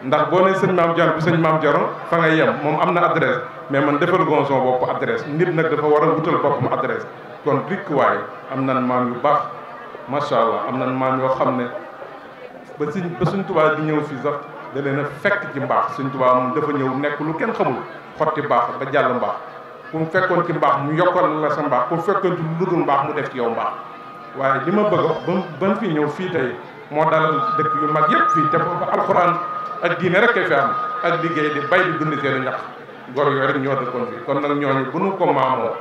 Speaker 10: ndax boo nee sëñ Maam Thierno bu sëñ Maam Thierno fa nga yem moom am na adresse mais man defal gon son bopp adresse nit nag dafa war a wutal boppam adresse kon rikk waay am nan maam yu baax macha allah am nan maam yoo xam ne ba suñ Tuubaa di ñëw fii sax da leen a fekk ci mbaax suñ Tuubaa moom dafa ñëw nekk lu kenn xamul xotti baax ba jàll mbaax ku mu fekkoon ci mbaax mu yokkal la sa mbaax ku mu fekkoon ci lu dul mbaax mu def ci yow mbaax waaye li ma bëgg ban fii ñëw fii tey moo dalal dëkk yu mag yëpp fii te boobu alxuraan ak diine rek kay fi am ak liggéey di bay di dund seenu ñax gor yooyu rek ñoo dëkkoon fii kon nag ñooñu bu nu ko maamoo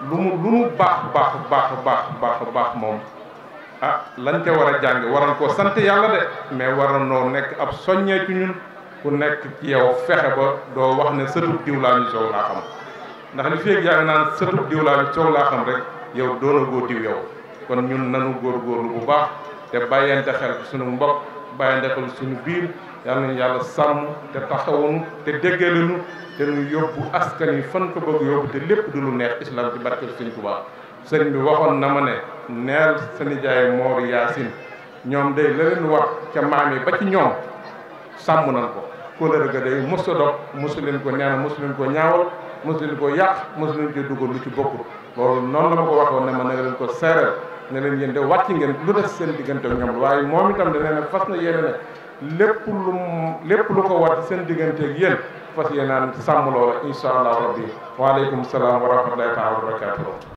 Speaker 10: lu mu baax moom ah lañ ca war a jàng waral koo sant yàlla de mais waral noo nekk ab soññee ci ñun ku nekk ci yow fexe ba doo wax ne sëtub diw laa ñu soow laa xam ndax li feeg yaa ngi naan sëtub diw laa ñu soow laa xam rek yow doona goo diw yow kon ñun nanu góorgóorlu bu baax te bàyyante xel suñu mbokk bàyyante xel suñu biir yal nañu yàlla sàmm te taxawunu te déggalenu te nu yóbbu askan yi fan ko bëgg yóbbu te lépp du lu neex islam ci barke Sëñ Tuubaa sëriñ bi waxoon na ma ne neel sa nijaay Moor Yaasin ñoom day la leen war ca maam yi ba ci ñoom sàmm nañ ko kóllëre ga day mos a dog mosu leen ko neena mosu leen ko ñaawal mosu leen ko yàq mosu leen ko dugal lu ci bokkul loolu noonu la ma ko waxoon ne ma na nga leen ko seereel ne leen yéen de wàcc ngeen lu des seen diggante ak ñoom waaye moom itam da ne fas na yéene ne lépp lu ko war seen diggante ak yéen fas yéenaan sàmm loola insha allah rabbi waaleykum salaam wa rahmatullahi taala wa barakatuh